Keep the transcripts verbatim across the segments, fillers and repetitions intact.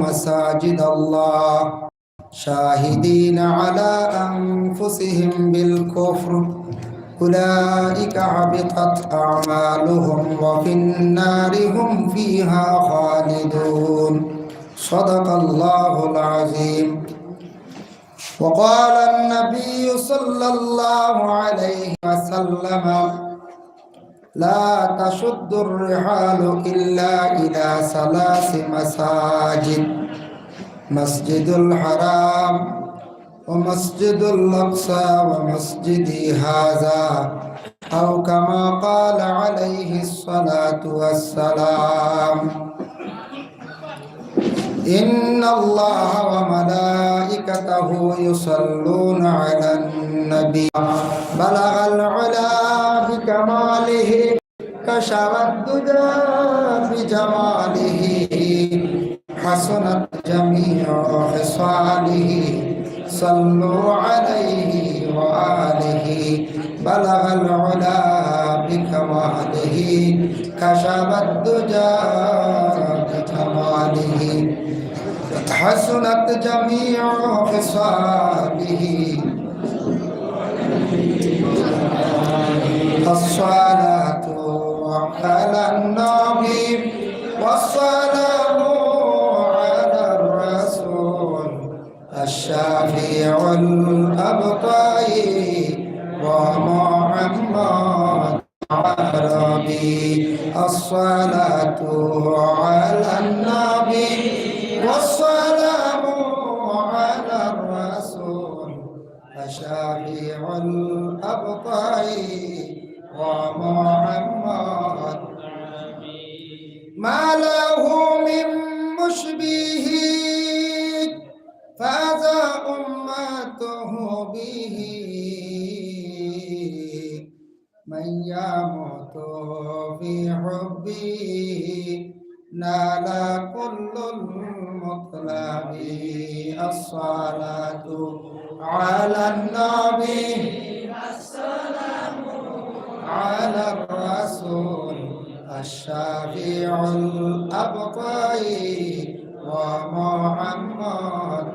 مساجد الله شاهدين على أنفسهم بالكفر أولئك حبطت أعمالهم وفي النار هم فيها خالدون. صدق الله العظيم. وقال النبي صلى الله عليه وسلم: لا تشد الرحال إلا إلى ثلاث مساجد: مسجد الحرام، ومسجد الأقصى، ومسجدي هذا، أو كما قال عليه الصلاة والسلام. إن الله وملائكته يصلون على النبي. بلغ العلا بكماله، كشف الدجى بجماله، حسنت جميع خصاله، صلوا عليه وآله. بلغ العلا بكماله، كشف الدجى بجماله، حسنت جميع خصاله. الصلاة على النبي والسلام على الرسول الشفيع الأبقى ومحمد عربي. الصلاة على النبي والسلام على الرسول الشفيع الأبقى ومحمد ما له من مشبه، فاز أمته به. من يموت في حبه نال كل المطلب. الصلاة على النبي، السلام على الرسول الشفيع الأبقى ومحمد.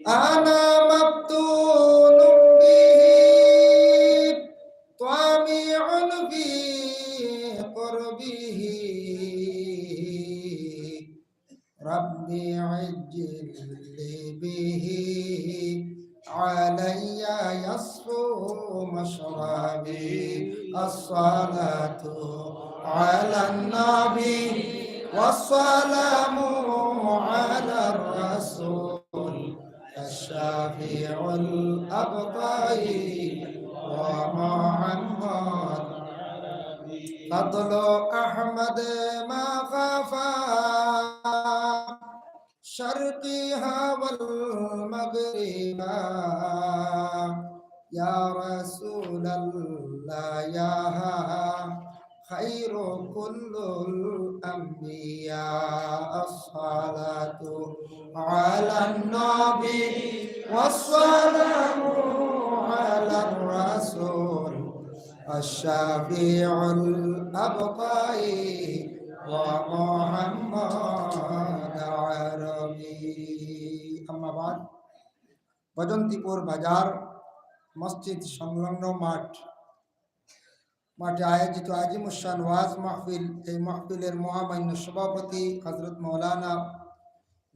أنا مفتون به طامع في قربه، رب عجل لي به علي يصفو مشربي. الصلاة على النبي والسلام على الرسول الشفيع الأبقى ومحمد. فضل أحمد ما خفى شرقها والمغربا. يا رسول الله يا خير كل الأنبياء. الصلاة على النبي والسلام على الرسول الشفيع الأبقى ومحمد عربي. أما بعد، বৈজয়ন্তীপুর বাজার মসজিদ সংলগ্ন মাঠ, মাঠে আয়োজিত আজিমুশান ওয়াজ মাহফিল, এই মাহফিলের মহামান্য সভাপতি হযরত মাওলানা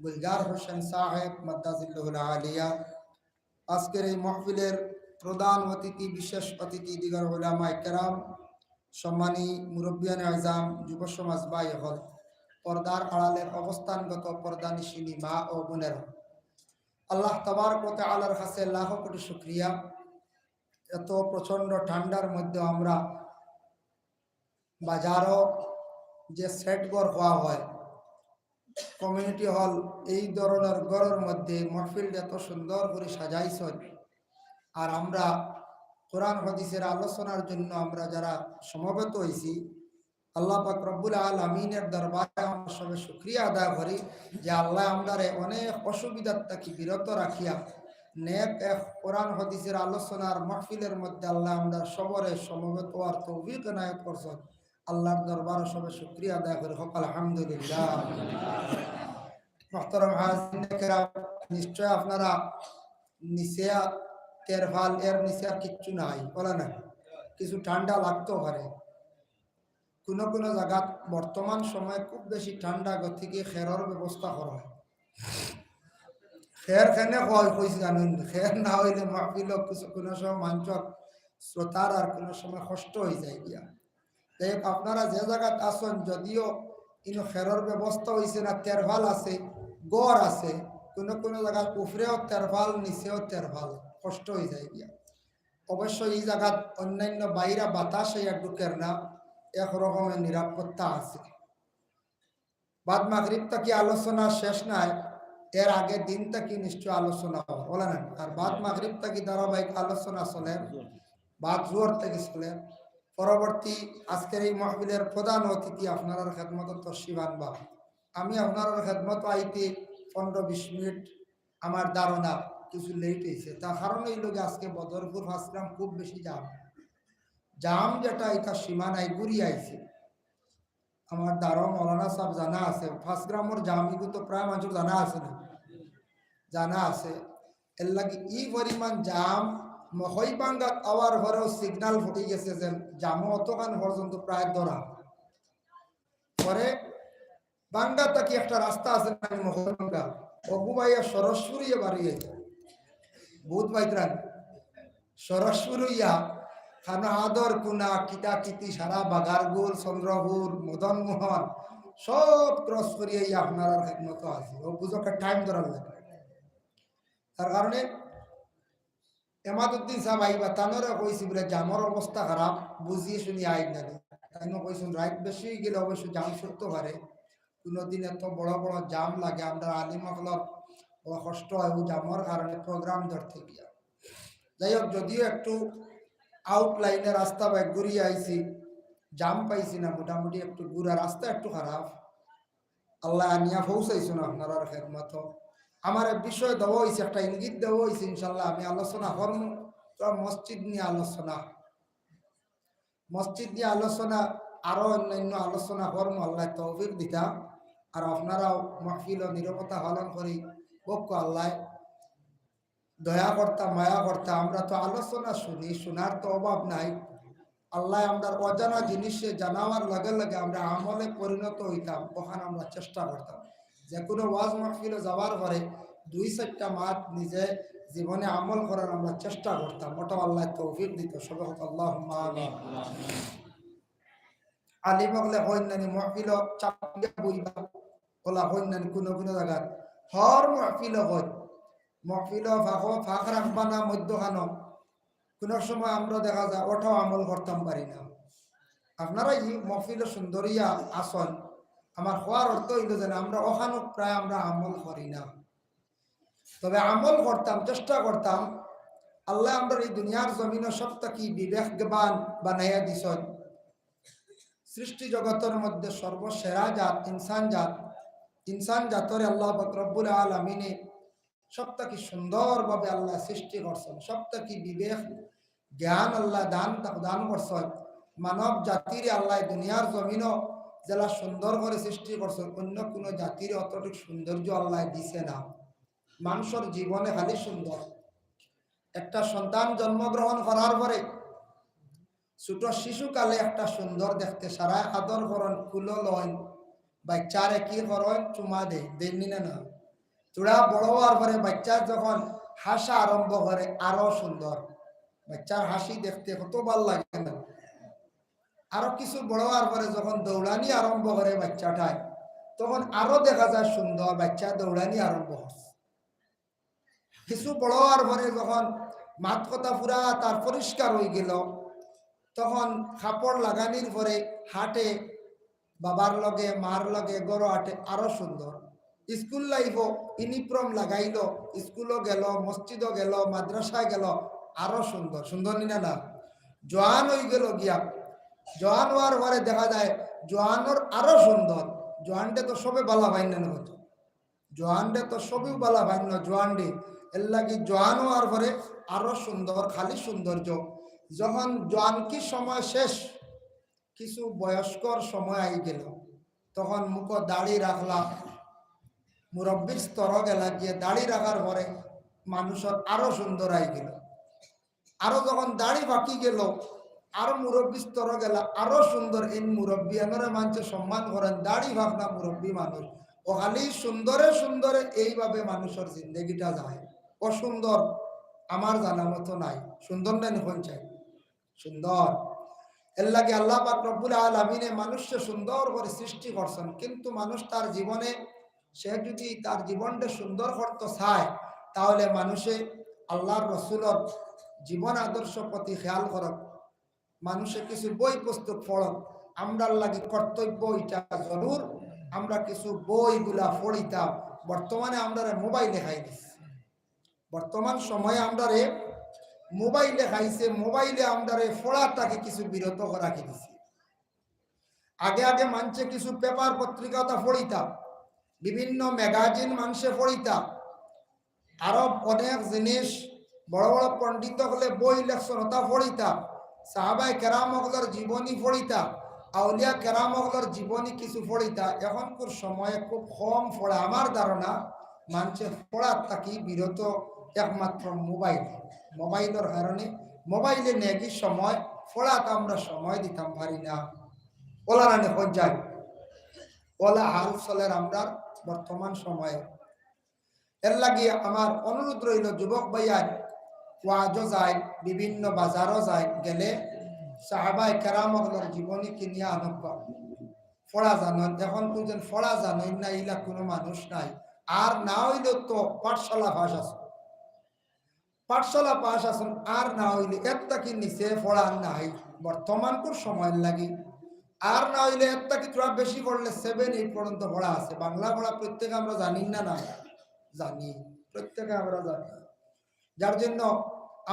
গুলজার হোসেন সাহেব মাদ্দাজিল্লাহুল আলিয়া, আজকের এই মাহফিলের প্রধান অতিথি, বিশেষ অতিথি, দিগর উলামায়ে কেরাম, সম্মানী মুরব্বিয়ানে আজম, যুব সমাজ ভাই অকল, পর্দার আড়ালের অবস্থানগত পর্দানিশিনী মা ও বোনেরা, আল্লাহ তাবারক ওয়া তাআলার কাছে লাখো কোটি শুকরিয়া। এত প্রচণ্ড ঠান্ডার মধ্যে আমরা বাজারো যে সেট ঘর কওয়া হয়, কমিউনিটি হল, এই ধরনের ঘরর মধ্যে মাহফিলটা এত সুন্দর করি সাজাইছইন। আর আমরা কোরআন হাদিসের আলোচনার জন্য আমরা যারা সমবেত হইছি, আল্লাহ পাক রব্বুল আলামিনের দরবারে আমরা সবে শুকরিয়া আদায় করি যে আল্লায় আমরারে অনেক অসুবিধার থাকি বিরত রাখিয়া নেক এক কোরআন হাদিসের আলোচনার মাহফিলের মধ্যে আল্লায় আমরার সবরে সমবেত হওয়ার তৌফিক এনায়েত করছইন। আল্লাহর দরবারে সবে শুকরিয়া আদায় করি, কউক্কা আলহামদুলিল্লাহ। মোহতরম হাজিরিন কেরাম, নিশ্চয় আপনারা নিচে তেরফাল, এর নিচে আর কিচ্ছু নাই, বলে না? কিছু ঠান্ডা লাগতেও পারে। কোনো কোনো জাগাত বর্তমান সময়ে খুব বেশি ঠান্ডা, গতিকে খেরর ব্যবস্থা করা হয়। খের কেনে কয় কইছি জানেন? খের না অইলে মাহফিল কিছু কোনো সময় মানষর শ্রোতার আর কোনো সময় কষ্ট অইযায় গিয়া। যাই হোক, আপনারা যে জাগাত আছেন, যদিও ইনো খেরর ব্যবস্থা অইছে না, তেরফাল আছে, ঘর আছে, কোনো কোনো জাগাত উপরেও তেরফাল, নিচেও তেরফাল, কষ্ট অইযায় গিয়া। অবশ্য ই জাগাত অন্যান্য বাইরা বাতাস আইয়া ঢুকের না, একরকমে নিরাপত্তা আছে। বাদ মাগরিব থাকি আলোচনা শেষ নাই, এর আগে দিন থাকি নিশ্চয় আলোচনা অর, বলে না? আর বাদ মাগরিব থাকি ধারাবাহিক আলোচনা চলের, বাদ জোহর থাকি চলের। পরবর্তী আজকের এই মাহফিলের প্রধান অতিথি আপনারার খেদমতো তশরিফ আনবা। আমি আপনারার খেদমতো আইতে পনেরো বিশ মিনিট আমার ধারণা কিছু লেট অইছে। তার কারণ অইলো গিয়া আজকে বদরপুর পাঁচ গ্রাম খুব বেশি জাম। জাম যেটা, ইটা সীমা নাই, ঘুরি আইছে। আমার ধারণা মৌলানা সাহেব জানা আছে, পাঁচ গ্রামর জাম ইগু তো প্রায় মানষর জানা আছে না? জানা আছে। এর লাগি ই পরিমাণ জাম, মকইবাঙ্গাত আওয়ার পরেও সিগনাল ফুটি গেছে, যে জামো অতখান পর্যন্ত প্রায় ধরা। পরে বাঙ্গা থাকি একটা রাস্তা আছে না, মকইবাঙ্গা, অগু বাইয়া সরাসরি বাড়ি অইছে। বুধ বাইতরান সরাসরি ইয়া, খানো আদর কুনা, কিতা কিতি, সারা বাগারগুল, চন্দ্রপুর, মদন মোহন, সব ক্রস করিয়া ইয়া আপনারার খেদমতো আছি। ও বুঝো, একটা টাইম ধরার লাগে। তার কারণে এমাদুদ্দিন সাহেব আইবা, তানরে কইছি বুলে জামর অবস্থা খারাপ, বুঝিয়ে শুনিয়া আইন না। তাইন কইছইন রাইত বেশি অই গেলে অবশ্য জাম ছুটতো পারে, কুনুদিন এত বড় বড় জাম লাগে, আমরার আলিম অকলর বড় কষ্ট অয় অউ জামর কারণে প্রোগ্রাম ধরতে গিয়া। যাই হোক, যদিও একটু আউটলাইনে রাস্তা বায় ঘুরিয়া আইছি, জাম পাইছি না, মোটামুটি একটু ঘুরা, রাস্তা একটু খারাপ। আল্লায় আনিয়া পৌঁছাইছইন আপনারার খেদমতো। আমারে বিষয় দেওয়া অইছে, একটা ইঙ্গিত দেওয়া অইছে, ইনশাআল্লাহ আমি আলোচনা করমু। তো মসজিদ নিয়া আলোচনা, মসজিদ নিয়া আলোচনা, আরো অন্যান্য আলোচনা করমু, আল্লায় তৌফিক দিতা। আর আপনারাও মাহফিলো নীরবতা পালন করি, বক্ক আল্লায় দয়া করতা, মায়া করতা। আমরা তো আলোচনা শুনি, শুনার তো অভাব নাই। আল্লায় আমরার অজানা জিনিসে জানার লগে লগে আমরা আমলে পরিণত অইতাম, অখান আমরা চেষ্টা করতাম। যেকুনু ওয়াজ মাহফিলো যাওয়ার পরে দুই চাইরটা মাত নিজে জীবনে আমল করার আমরা চেষ্টা করতাম। অটাও আল্লায় তৌফিক দিতা। সবে কউক্কা আল্লাহুম্মা আমিন। আলিম অকলে কইন নানি মাহফিলো চাপিয়া বইবা, অলা কইন নানি কুনু কুনু জাগাত। হর মাহফিলো কইন, মাহফিলো ফাঁকো ফাঁক রাখবা না মধ্যখানো। কুনু সময় আমরা দেখা যায় অটাও আমল করতাম পারি না। আপনারা ই মাহফিলো সুন্দরিয়া আছইন, আমার কওয়ার অর্থ অইলো যে আমরা অখানো প্রায় আমরা আমল করি না। তবে আমল করতাম, চেষ্টা করতাম। আল্লায় আমরারে ই দুনিয়ার জমিনো সব থাকি বিবেকবান বানাইয়া দিছইন। সৃষ্টি জগতর মধ্যে সর্বসেরা জাত ইনসান জাত। ইনসান জাতরে আল্লাহ পাক রব্বুল আলামিনে সব থাকি সুন্দরভাবে আল্লায় সৃষ্টি করছইন, সব থাকি বিবেক জ্ঞান আল্লায় দান, দান করছইন। মানব জাতিরে আল্লায় দুনিয়ার জমিনো যেলা সুন্দর করি সৃষ্টি করছইন, অইন্য কুনু জাতিরে অতটুক সৌন্দর্য আল্লায় দিছে না। মানষর জীবনে খালি সুন্দর। একটা সন্তান জন্মগ্রহণ করার পরে ছোট শিশুকালে একটা সুন্দর দেখতে, সারায় আদর করইন, কুলো লইন, বাইচ্চারে কি করইন, চুমা দেইন, দেইন নি না? না। থুড়া বড় অওয়ার পরে বাইচ্চা যখন হাসা আরম্ভ করে, আরো সুন্দর। বাইচ্চার হাসি দেখতে কত ভালা লাগে না? আরো কিছু বড় অওয়ার পরে যখন দৌড়ানি আরম্ভ করে বাইচ্চাটায়, তখন আরো দেখা যায় সুন্দর, বাইচ্চা দৌড়ানি আরম্ভ করছে। কিছু বড় অওয়ার পরে যখন মাত কথা পুরা তার পরিষ্কার অইগেলো, তখন কাপড় লাগানির পরে হাঁটে, বাবার লগে, মার লগে, ঘরো হাঁটে, আরো সুন্দর। স্কুল লাইফো ইউনিফর্ম লাগাইলো, স্কুলো গেলো, মসজিদো গেলো, মাদ্রাসায় গেলো, আরো সুন্দর। সুন্দর নি না? না, জোয়ান অইগেলো গিয়া, জোয়ান অওয়ার পরে দেখা যায় জোয়ানর আরো সুন্দর। জোয়ানরে তো সবে ভালা পাইন না, না? জোয়ানরে তো সবেউ ভালা পাইন না, জোয়ানরে। এর লাগি জোয়ান অওয়ার পরে আরো সুন্দর, খালি সৌন্দর্য। যখন জোয়ানকির সময় শেষ, কিছু বয়স্কর সময় আইগেলো, তখন মুখো দাড়ি রাখলা, মুরব্বীর স্তর গেলা গিয়া দাড়ি রাখার পরে মানুষর আরো সুন্দর আই গেল। আরো যখন দাড়ি পাকি গেল, আরো মুরব্বী স্তর গেলা, আরো সুন্দর। এই মুরব্বী এনরে মানষে সম্মান করেন, দাড়ি পাকনা মুরব্বী মানুষ। ও খালি সুন্দরে সুন্দরে এইভাবে মানুষর জিন্দেগিটা যায়। অসুন্দর আমার জানা মতো নাই। সুন্দর না নি কইন চাই? সুন্দর। এর লাগি আল্লাহ পাক রব্বুল আলামিনে মানুষকে সুন্দর করে সৃষ্টি করছেন, কিন্তু মানুষ তার জীবনে, সে যদি তার জীবনটা সুন্দর করতে চায়, তাহলে মানুষে আল্লাহর রসুলর জীবন আদর্শ প্রতি খেয়াল করক। মানুষে কিছু বই পুস্তক পড়ক। আমরার লাগি কর্তব্য এটা জরুর, আমরা কিছু বইগুলা পড়িতাম। বর্তমানে আমরারে মোবাইলে খাই দিছে। বর্তমান সময়ে আমরারে মোবাইলে খাইছে, মোবাইলে আমরারে পড়া থাকি কিছু বিরত রাখি দিছে। আগে আগে মানষে কিছু পেপার পত্রিকা তা পড়িতা, বিভিন্ন ম্যাগাজিন মানষে পড়িতা, আরো অনেক জিনিস, বড় বড় পণ্ডিত অকলে বই লেখছইন ওতা পড়িতা, সাহাবায়ে কেরাম অকলর জীবনী পড়িতা, আউলিয়া কেরাম অকলর জীবনী কিছু পড়িতা। এখনকুর সময়ে খুব কম পড়া, আমার ধারণা মানষে পড়া থাকি বিরত একমাত্র মোবাইল। মোবাইলর কারণে মোবাইলে নেগি সময়, পড়াত আমরা সময় দিতাম পারি না। ওলা না নি কইন চাই? ওলা হাল চলের আমরার বর্তমান সময়ে। এর লাগি আমার অনুরোধ রইল, যুবক ভাইয়ার ওয়াজও যায়, বিভিন্ন বাজারও যায়, গেলে সাহাবায়ে কেরাম অকলর জীবনী কিনিয়া আনবা। পড়া জানইন, এখন তো যেন পড়া জানইন না, ইলা কোনো মানুষ নাই। আর না হইলেও তো পাঠশালা পাশ আছে, পাঠশালা পাশ আছইন, আর না হইলে এর থাকি নিচে পড়া নাই বর্তমানকুর সময়ের লাগি। আর না হইলে এর থাকি থোড়া বেশি পড়লে সেভেন এইট পর্যন্ত পড়া আছে। বাংলা পড়া প্রত্যেকে আমরা জানি না, না জানি, প্রত্যেকে আমরা জানি। যার জন্য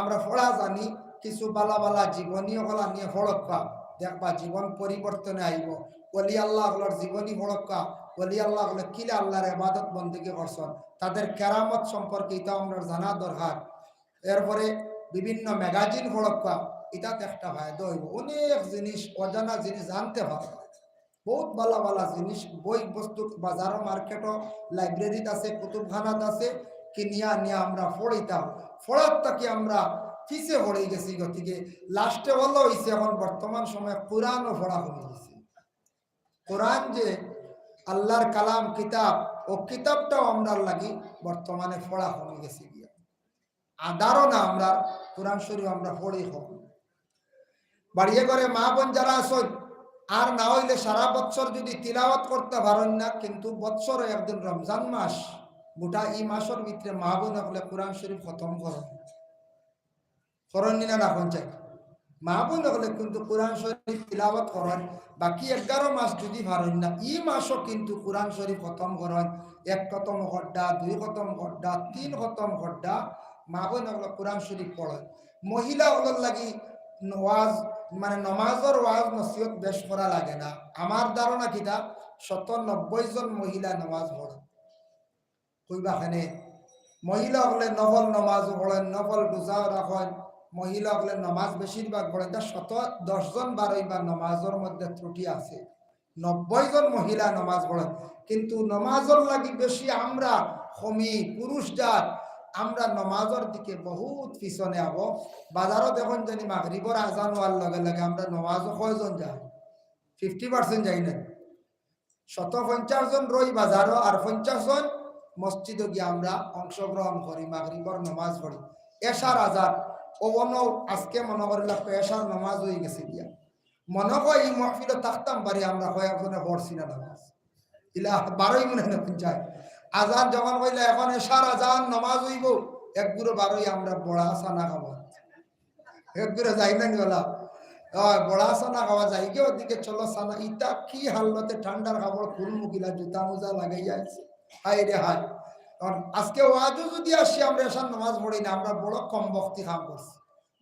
আমরা পড়া জানি, কিছু বালা বালা জীবনী অকল আনিয়া পড়বা, দেখবা জীবন পরিবর্তনে আইব। ওলি আল্লাহ অকলর জীবনী পড়বা, ওলি আল্লাহ অকলে কিলা আল্লাহর ইবাদত বন্দেগি করছইন, তাদের কেরামত সম্পর্কে ইতা আমরা জানা দরকার। এরপরে বিভিন্ন ম্যাগাজিন পড়বা, ইতাত একটা ফায়দা হইব, অনেক জিনিস, অজানা জিনিস জানতে পারবা। বহুত বালা বালা জিনিস, বই বস্তু বাজারও, মার্কেটও, লাইব্রেরিত আছে, কুতুবখানাত আছে, কিনিয়া আনিয়া আমরা পড়িতাম। পড়ার থাকি আমরা পিছে পড়ি গেছি, গতিকে লাস্টে ওলা হইছে এখন বর্তমান সময়ে কোরআনও পড়া কমি গেছে। কোরআন যে আল্লাহর কালাম, কিতাব, ও কিতাবটাও আমরার লাগি বর্তমানে পড়া কমি গেছে গিয়া। আর ধারণা আমরা কোরআন শরীফ আমরা পড়ি কম। বাড়িয়ে ঘরে মা বোন যারা আছইন, আর না হইলে সারা বছর যদি তিলাওয়াত করতে পারইন না, কিন্তু বছরে একদিন রমজান মাস, গোটা ই মাসর ভিতরে মা বোন অকলে কোরআন শরীফ খতম করইন। করইন নি না, না কইন চাই? মা বোন অকলে কিন্তু কোরআন শরীফ তিলাওয়াত করইন, বাকি এগারো মাস যদি পারইন না, ই মাসও কিন্তু কোরআন শরীফ খতম করইন। এক খতম করডা, দুই খতম করডা, তিন খতম করডা, মা বোন অকলে কোরআন শরীফ পড়ইন। মহিলা অকলর লাগি নওয়াজ, মানে নমাজর ওয়াজ নসিহত বেশ করা লাগে না। আমার ধারণা কিতা, শত নব্বই জন মহিলা নমাজ পড়ইন। কইবা কেনে? মহিলা অকলে নফল নমাজও পড়ইন, নফল রোজাও রাখইন, মহিলা অকলে নমাজ বেশিরভাগ পড়ইন, তা শত দশ জন বারইন বা নমাজর মধ্যে ত্রুটি আছে। নব্বই জন মহিলা নমাজ পড়ইন, কিন্তু নমাজর লাগি বেশি আমরা কমি, পুরুষ জাত, আমরা নমাজর দিকে বহুত পিছনে আবো। বাজারও দেখইন জানি মাগরিবর আজান হওয়ার লগে লগে আমরা নমাজও কয়জন যাই? ফিফটি পার্সেন্ট যাই না। শত পঞ্চাশ জন রই বাজারও, আর পঞ্চাশ জন মসজিদও গিয়া আমরা অংশগ্রহণ করি, মাগরিবর নমাজ পড়ি। এশার আজান, ও অনো আজকে মনো করিলা তো এশার নমাজ হই গেছে গিয়া। মনো কয় ই মহফিলো থাকতাম পারি, আমরা কয়েকজনে পড়ছি না নমাজ। ইলা বারই মনে না পঞ্চাশ। আজান যখন কইলা এখন এশার আজান, নমাজ হইব, এক গুরু বারই আমরা বড়া চানা খাবো। এক গুরু যাই না নি ওলা? ওই বড়া চানা খাওয়া যায় গিয়া, ওদিকে চলো চানা, ইতা কি হালতে ঠান্ডার কাপড় খুল মুগিলা, জুতা মোজা লাগাইয়া আইছে। হায় রে হায়। কারণ আজকে ওয়াজও যদি আসি আমরা এশার নমাজ পড়ি না, আমরা বড় কমবখতি কাম করছি,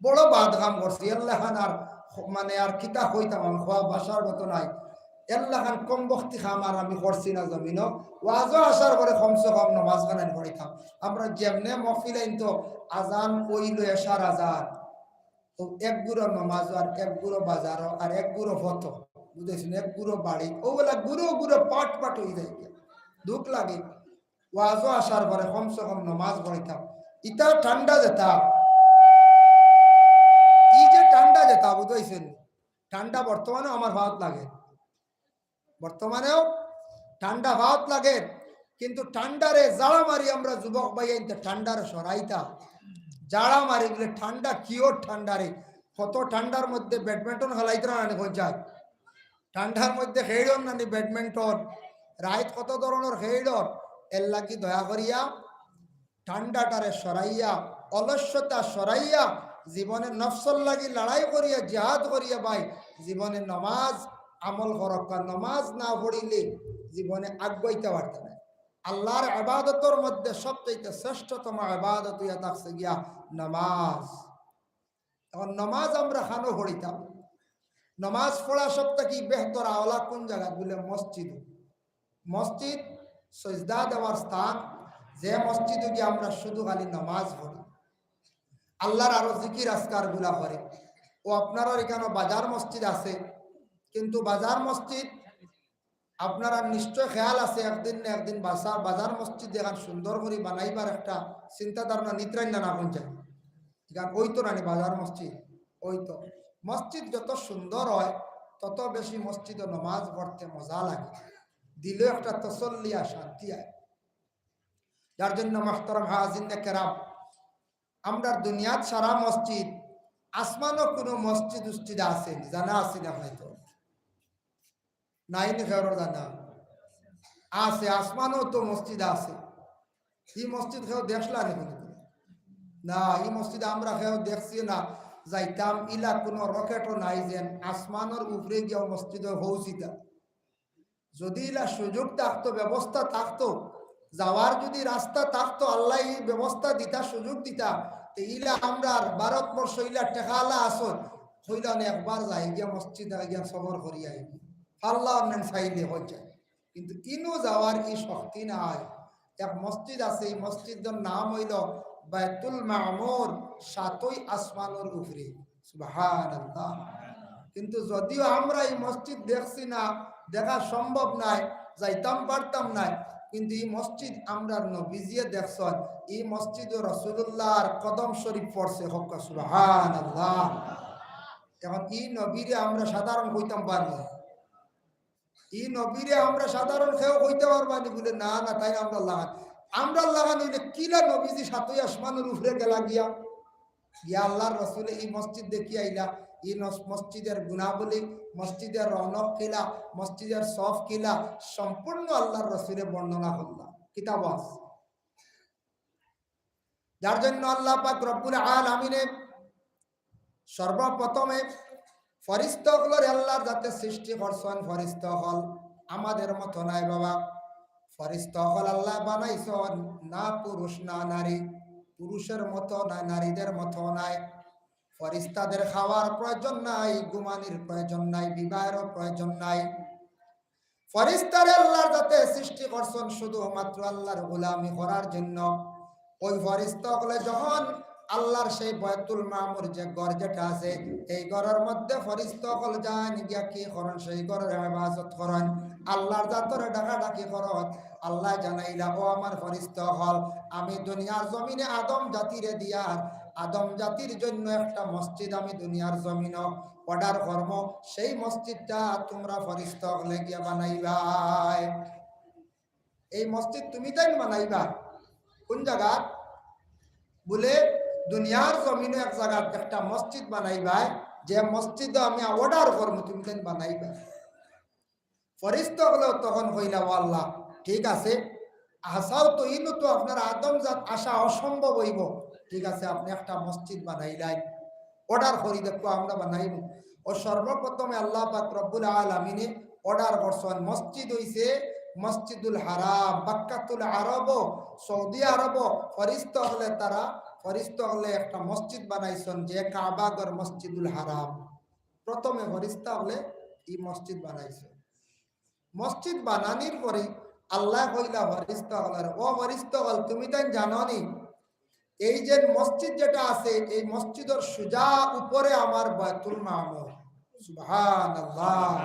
বড় বাদ কাম করছি। এর লাখান আর খ-, মানে আর কিতা কইতাম, আমি খোয়া ভাষার মতো নাই। এর লাখান কমবখতি কাম আর আমি করছি না জমিনো। ওয়াজও আসার পরে কমসে কম নমাজ খানাইন পড়িতাম। আমরা যেমনে মহফিলাইন তো আজান অইল, এশার আজান। তো এক গুরু নমাজও আর এক গুরু বাজারও আর এক গুরু ফতো, বুঝেছেন, এক গুরু বাড়ি, ওগুলা গুরু গুরু পাট পাট হয়ে যায়। দুঃখ লাগে। ওয়াজও আসার পরে কমসে কম নমাজ পড়িতাম। ইতা ঠান্ডা যেতা, ই যে ঠান্ডা যেতা, বুঝাইছেন? ঠান্ডা বর্তমানেও আমার ভাত লাগে, বর্তমানেও ঠান্ডা ভাত লাগে, কিন্তু ঠান্ডারে জাড়া মারি আমরা যুবক ভাই আনতে ঠান্ডারে সরাইতা। জাড়া মারি বলে ঠান্ডা কিও ঠান্ডা রে, কত ঠান্ডার মধ্যে ব্যাডমিন্টন খেলাইতে না নি পঞ্চায়েত, ঠান্ডার মধ্যে খেলন না নি ব্যাডমিন্টন, রাইত কত ধরনের খেলন, এর লাগি দয়া করিয়া ঠান্ডাটারে সরাইয়া, অলস্যতা সরাইয়া, জীবনে নফসর লাগি লড়াই করিয়া, জিহাদ করিয়া ভাই, জীবনে নমাজ আমল করক্কা। নমাজ না পড়িলে জীবনে আগুয়াইতে পারতা না। আল্লাহর ইবাদতর মধ্যে সবচাইতে শ্রেষ্ঠতম ইবাদত হইয়া থাকছে গিয়া নমাজ। এখন নমাজ আমরা খানো পড়িতাম, নমাজ পড়া সব থাকি বেহতর আওলা কোন জায়গা বলে মসজিদ। মসজিদ সজদা দেওয়ার স্থান, যে মসজিদে গিয়ে আমরা শুধু খালি নমাজ পড়ি, আল্লাহর আরো জিকির আজকার গুলা করে। ও আপনারার এখানে বাজার মসজিদ আছে, কিন্তু বাজার মসজিদ আপনারা নিশ্চয় খেয়াল আছে, একদিন না একদিন বাসা-, বাজার মসজিদ যেখান সুন্দর করি বানাইবার একটা চিন্তা ধারণা নিত্রাইন না, না কোন যায়? এখান ওই তো নানি বাজার মসজিদ, ওই তো। মসজিদ যত সুন্দর হয়, তত বেশি মসজিদে নমাজ পড়তে মজা লাগে, দিলে একটা তসল্লি আর শান্তি হয়। যার জন্য মোহতরম হাজিরিনে কেরাম, আমরার দুনিয়াত সারা মসজিদ, আসমানও কোনো মসজিদ উসজিদ আছে নি, জানা আছে না হয়তো? নাই নি কেউর জানা? আছে, আসমানও তো মসজিদ আছে। ই মসজিদ কেউ দেখলা নি কোনো? না, ই মসজিদ আমরা কেউ দেখছি না। যাইতাম, ইলা কোনো রকেটও নাই যেন আসমানর উপরে গিয়া মসজিদে পৌঁছিতা। যদি ইলা সুযোগ থাকতো, ব্যবস্থা থাকতো, যাওয়ার যদি রাস্তা থাকতো, আল্লাহ এই ব্যবস্থা দিতা, সুযোগ দিতা, তে ইলা আমরার ভারতবর্ষ ইলা টেকালা আসন, কইলা না একবার যাই গিয়া মসজিদ গিয়া সফর করি আই, পারলাম না চাইলে হয়ে যায়। কিন্তু ইনো যাওয়ার ই শক্তি নাই। এক মসজিদ আছে, এই মসজিদর নাম হইল বায়তুল মামুর, সাতই আসমানর উপরে। সুবহানাল্লাহ। কিন্তু যদিও আমরা এই মসজিদ দেখছি না, দেখা সম্ভব নাই, যাইতাম পারতাম নাই, কিন্তু এই মসজিদ আমরার নবীজিয়ে দেখছন, এই মসজিদে রাসূলুল্লাহর কদম শরীফ পড়ছে। হক্কা সুবহানাল্লাহ। এখন এই নবীরে আমরা সাধারণ কইতাম পারি? ই নবীরে আমরা সাধারণ কেউ কইতে পারবা নি? বলে, "না, না, তাইন আমরার লাখান।" আমরার লাখান হইলে কিলা নবীজি সাতই আসমানর উপরে গেলা গিয়া, গিয়া আল্লাহর রসুলে ই মসজিদ দেখি আইলা, ই নস-, মসজিদর গুণাবলী, মসজিদর রৌনক কিলা, মসজিদর সফ কিলা, সম্পূর্ণ আল্লাহর রসুলে বর্ণনা করলা, কিতাব আছে। যার জন্য আল্লাহ পাক রব্বুল আলামিনে সর্বপ্রথমে ফরিস্তা অকলরে আল্লাহর যাতে সৃষ্টি করছন, ফরিস্তা অকল আমাদের মতো নাই বাবা। ফরিস্তা অকল আল্লাহ বানাইছন না পুরুষ না নারী, পুরুষের মতো না নারীদের মতো নাই। ফরিস্তাদের খাওয়ার প্রয়োজন নাই, ঘুমানির প্রয়োজন নাই, বিবাহেরও প্রয়োজন নাই। ফরিস্তারে আল্লাহর যাতে সৃষ্টি করছন শুধুমাত্র আল্লাহর গোলামি করার জন্য। ওই ফরিস্তা অকলে যখন আল্লাহর সেই বায়তুল মামুর যে ঘর যেটা আছে, এই ঘরের মধ্যে ফরিস্তা অকল যাইন গিয়া কি করন? সেই ঘরের হেফাজত করন, আল্লাহর জাতরে ডাকাডাকি করন। আল্লাহ জানাইলা, "ও আমার ফরিস্তা অকল, আমি দুনিয়ার জমিনে আদম জাতিরে দিয়ার, আদম জাতির জন্য একটা মসজিদ আমি দুনিয়ার জমিনো অর্ডার করমু, সেই মসজিদটা তুমরা ফরিস্তা অকলে গিয়া বানাইবায়।" এই মসজিদ তুমি তাইন বানাইবা। কোন জাগাত? বলে, "দুনিয়ার জমিনো এক জাগাত একটা মসজিদ বানাইবায়, যে মসজিদ আমি অর্ডার করমু, তুমি তাইন বানাইবা।" ফরিস্তা অকলে তখন কইলা, "ও আল্লাহ, ঠিক আছে, আসাও তো ইনো তো আপনার আদম জাত আসা অসম্ভব হইব, ঠিক আছে, আপনি একটা মসজিদ বানাইলাই, অর্ডার করি দেখো আমরা বানাইব।" ও সর্বপ্রথমে আল্লাহ পাক রব্বুল আলামিনে অর্ডার করছন, মসজিদ হইছে মসজিদুল হারাম, বাক্কাতুল আরব, সৌদি আরব। ফরিস্তা অকলে তারা, ফরিস্তা অকলে একটা মসজিদ বানাইছন যে কাবাগর মসজিদুল হারাম। প্রথমে ফরিস্তা অকলে এই মসজিদ বানাইছে। মসজিদ বানানির পরে আল্লাহ কইলা ফরিস্তা অকলরে, "ও ফরিস্তা অকল, তুমি তাইন জানো নি, এই যে মসজিদ যেটা আছে, এই মসজিদর সুজা উপরে আমার বায়তুল মামুর।" সুবহানাল্লাহ।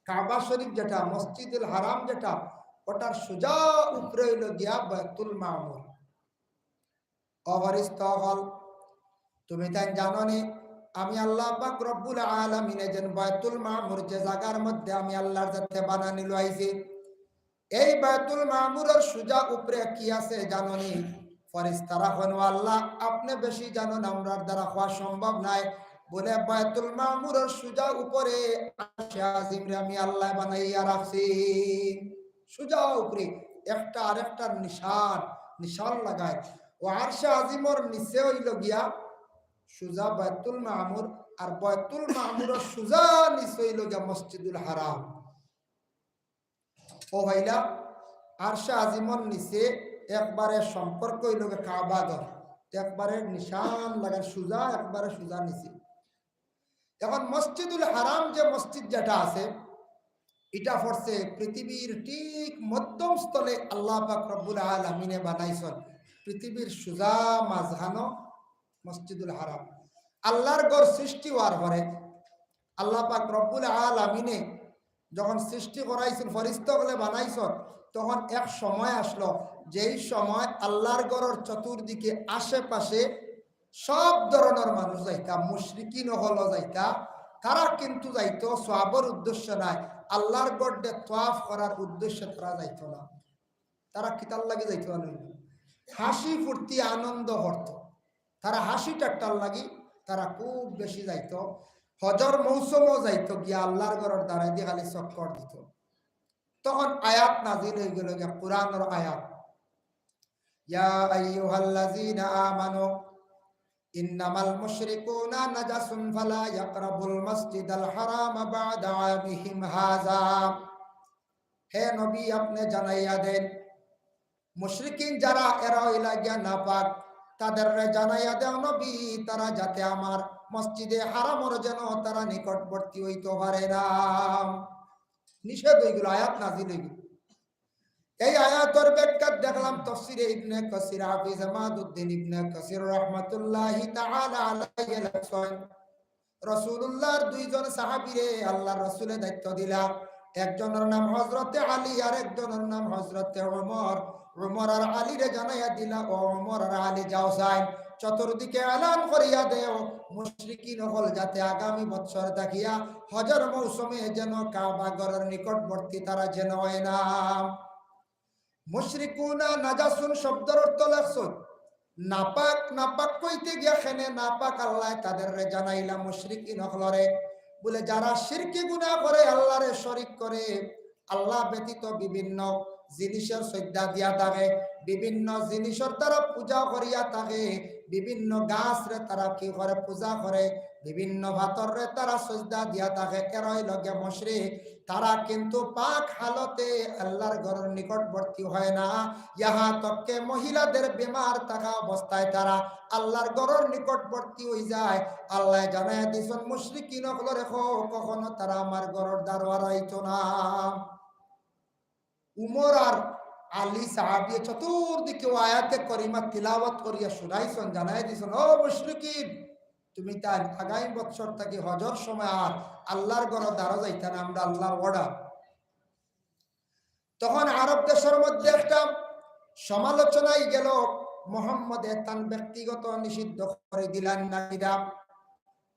কাবা শরীফ যেটা, মসজিদুল হারাম যেটা, ওটার সুজা উপরে অইলো গিয়া বায়তুল মামুর। ও ফিরিস্তা অকল, তুমি তাইন জানো নি, আমি আল্লাহ পাক রব্বুল আলামিনে যেন বায়তুল মামুর যে জাগার মধ্যে আমি আল্লাহর জাতে বানানি লইছি, এই বায়তুল মামুরর সুজা উপরে কি আছে জানো নি? ফিরিস্তারা কইন, "ও আল্লাহ, আপনে বেশি জানইন, আমরার দ্বারা কওয়া সম্ভব নায়।" বলে, "বায়তুল মামুরর সুজা উপরে আরশে আজিমরে আমি আল্লায় বানাইয়া রাখছি।" সুজা উপরে একটা আরেকটার নিশান, নিশান লাগায়। ও আরশে আজিমর নিচে অইলো গিয়া সুজা বায়তুল মামুর, আর বায়তুল মামুরর সুজা নিচে অইলো গিয়া মসজিদুল হারাম। ও ভাইলা, আরশে আজিমর নিচে একবারে সম্পর্ক অইলো গিয়া কাবাগর, একবারে নিশান লাগার সুজা, একবারে সুজা নিচে। এখন মসজিদুল হারাম যে মসজিদ যেটা আছে, এটা পড়ছে পৃথিবীর ঠিক মধ্যম স্থলে আল্লাহ পাক রব্বুল আলামিনে বানাইছইন, পৃথিবীর সুজা মাঝখানো মসজিদুল হারাম। আল্লাহর ঘর সৃষ্টি হওয়ার পরে আল্লাহ পাক রব্বুল আলামিনে যখন সৃষ্টি করাইছইন, ফিরিস্তা অকলে বানাইছইন, তখন এক সময় আসলো, যেই সময় আল্লাহর ঘরর চতুর্দিকে আশেপাশে সব ধরনর মানুষ যাইতা, মুশরিকিন অকলও যাইতা, তারা কিন্তু যাইতো সওয়াবর উদ্দেশ্য নায়, আল্লাহর ঘররে তওয়াফ করার উদ্দেশ্যে তারা যাইতো না। তারা কিতার লাগি যাইতো না? হাসি ফুর্তি আনন্দ করতো। তারা হাসি ঠাট্টার লাগি তারা খুব বেশি যাইতো। হজর মৌসুমও যাইতো, গিয়া আল্লাহর ঘরর দ্বারাইদি খালি চক্কর দিতো। তখন আয়াত নাজিল অইগেলো গিয়া, কোরআনর আয়াত, "ইয়া আইয়ুহাল্লাযীনা আমানু ইন্নামাল মুশরিকুনা নাজাসুন ফালা ইয়াকরাবুল মাসজিদাল হারামা বা'দা আমিহিম হাযা।" হে নবী, আপনে জানাইয়া দেন, মুশরিকিন যারা, এরা অইলা গিয়া নাপাক, তাদেররে জানাইয়া দেও নবী, তারা যাতে আমার মসজিদে হারামর যেন তারা নিকটবর্তী অইতো পারে না। নিষেধ অইগেলো, আয়াত নাজিল অইগেলো। এই আয়াতর ব্যাখ্যাত দেখলাম তফসিরে ইবনে কাসির, হাফিজ ইমাদুদ্দিন ইবনে কাসির রহমাতুল্লাহি তাআলা আলাইহি লেখছইন, রাসূলুল্লাহর দুইজন সাহাবীরে আল্লাহর রাসূলে দায়িত্ব দিলা, একজনর নাম হযরতে আলী আর একজনর নাম হযরতে ওমর। ওমর আর আলীরে জানাইয়া দিলা, "ও ওমর আর আলী, যাও চাইন, চতুর্দিকে এলান করিয়া দেও, মুশরিকিন অকল যাতে আগামী বৎসর থাকিয়া হজর মৌসুমে যেন কাবা ঘরর নিকটবর্তী তারা যেন অয় না।" মুশরিকুনা নাজাসুন শব্দর অর্থ লেখছইন নাপাক। নাপাক কইতে গিয়া কেনে নাপাক আল্লায় তাদেররে জানাইলা, মুশরিকিন অকলরে। বলে, যারা শিরকি গুনাহ করে, আল্লাহরে শরিক করে, আল্লাহ ব্যতীত বিভিন্ন জিনিসর সজদা দিয়া থাকে, বিভিন্ন জিনিসর তারা পূজা করিয়া থাকে, বিভিন্ন গাছরে তারা কি করে, পূজা করে, বিভিন্ন পাথররে তারা সজদা দিয়া থাকে, এরাই অইলা গিয়া মুশরিক। তারা কিন্তু পাক হালতে আল্লাহর ঘরর নিকটবর্তী হয় না। ইহা তককে মহিলাদের বেমার থাকা অবস্থায় তারা আল্লাহর ঘরর নিকটবর্তী অইযায়। আল্লায় জানাইয়া দিছইন, মুশরিকিন অকলরে কও, কখনো তারা আমার ঘরর দ্বারো আইতো না। উমর আর আলী সাহাবীয়ে চতুর্দিকে ও আয়াতে করিমা তিলাওয়াত করিয়া শুনাইছইন, জানাইয়া দিছইন, "ও মুশরিকিন, তুমি তাইন আগামী বৎসর থাকি হজর সময় আর আল্লাহর ঘরর দ্বারো যাইতা না, আমরা আল্লাহর order।" তখন আরব দেশর মধ্যে একটা সমালোচনা অইগেলো, মোহাম্মদে তান ব্যক্তিগত নিষিদ্ধ করি দিলা না কিতা।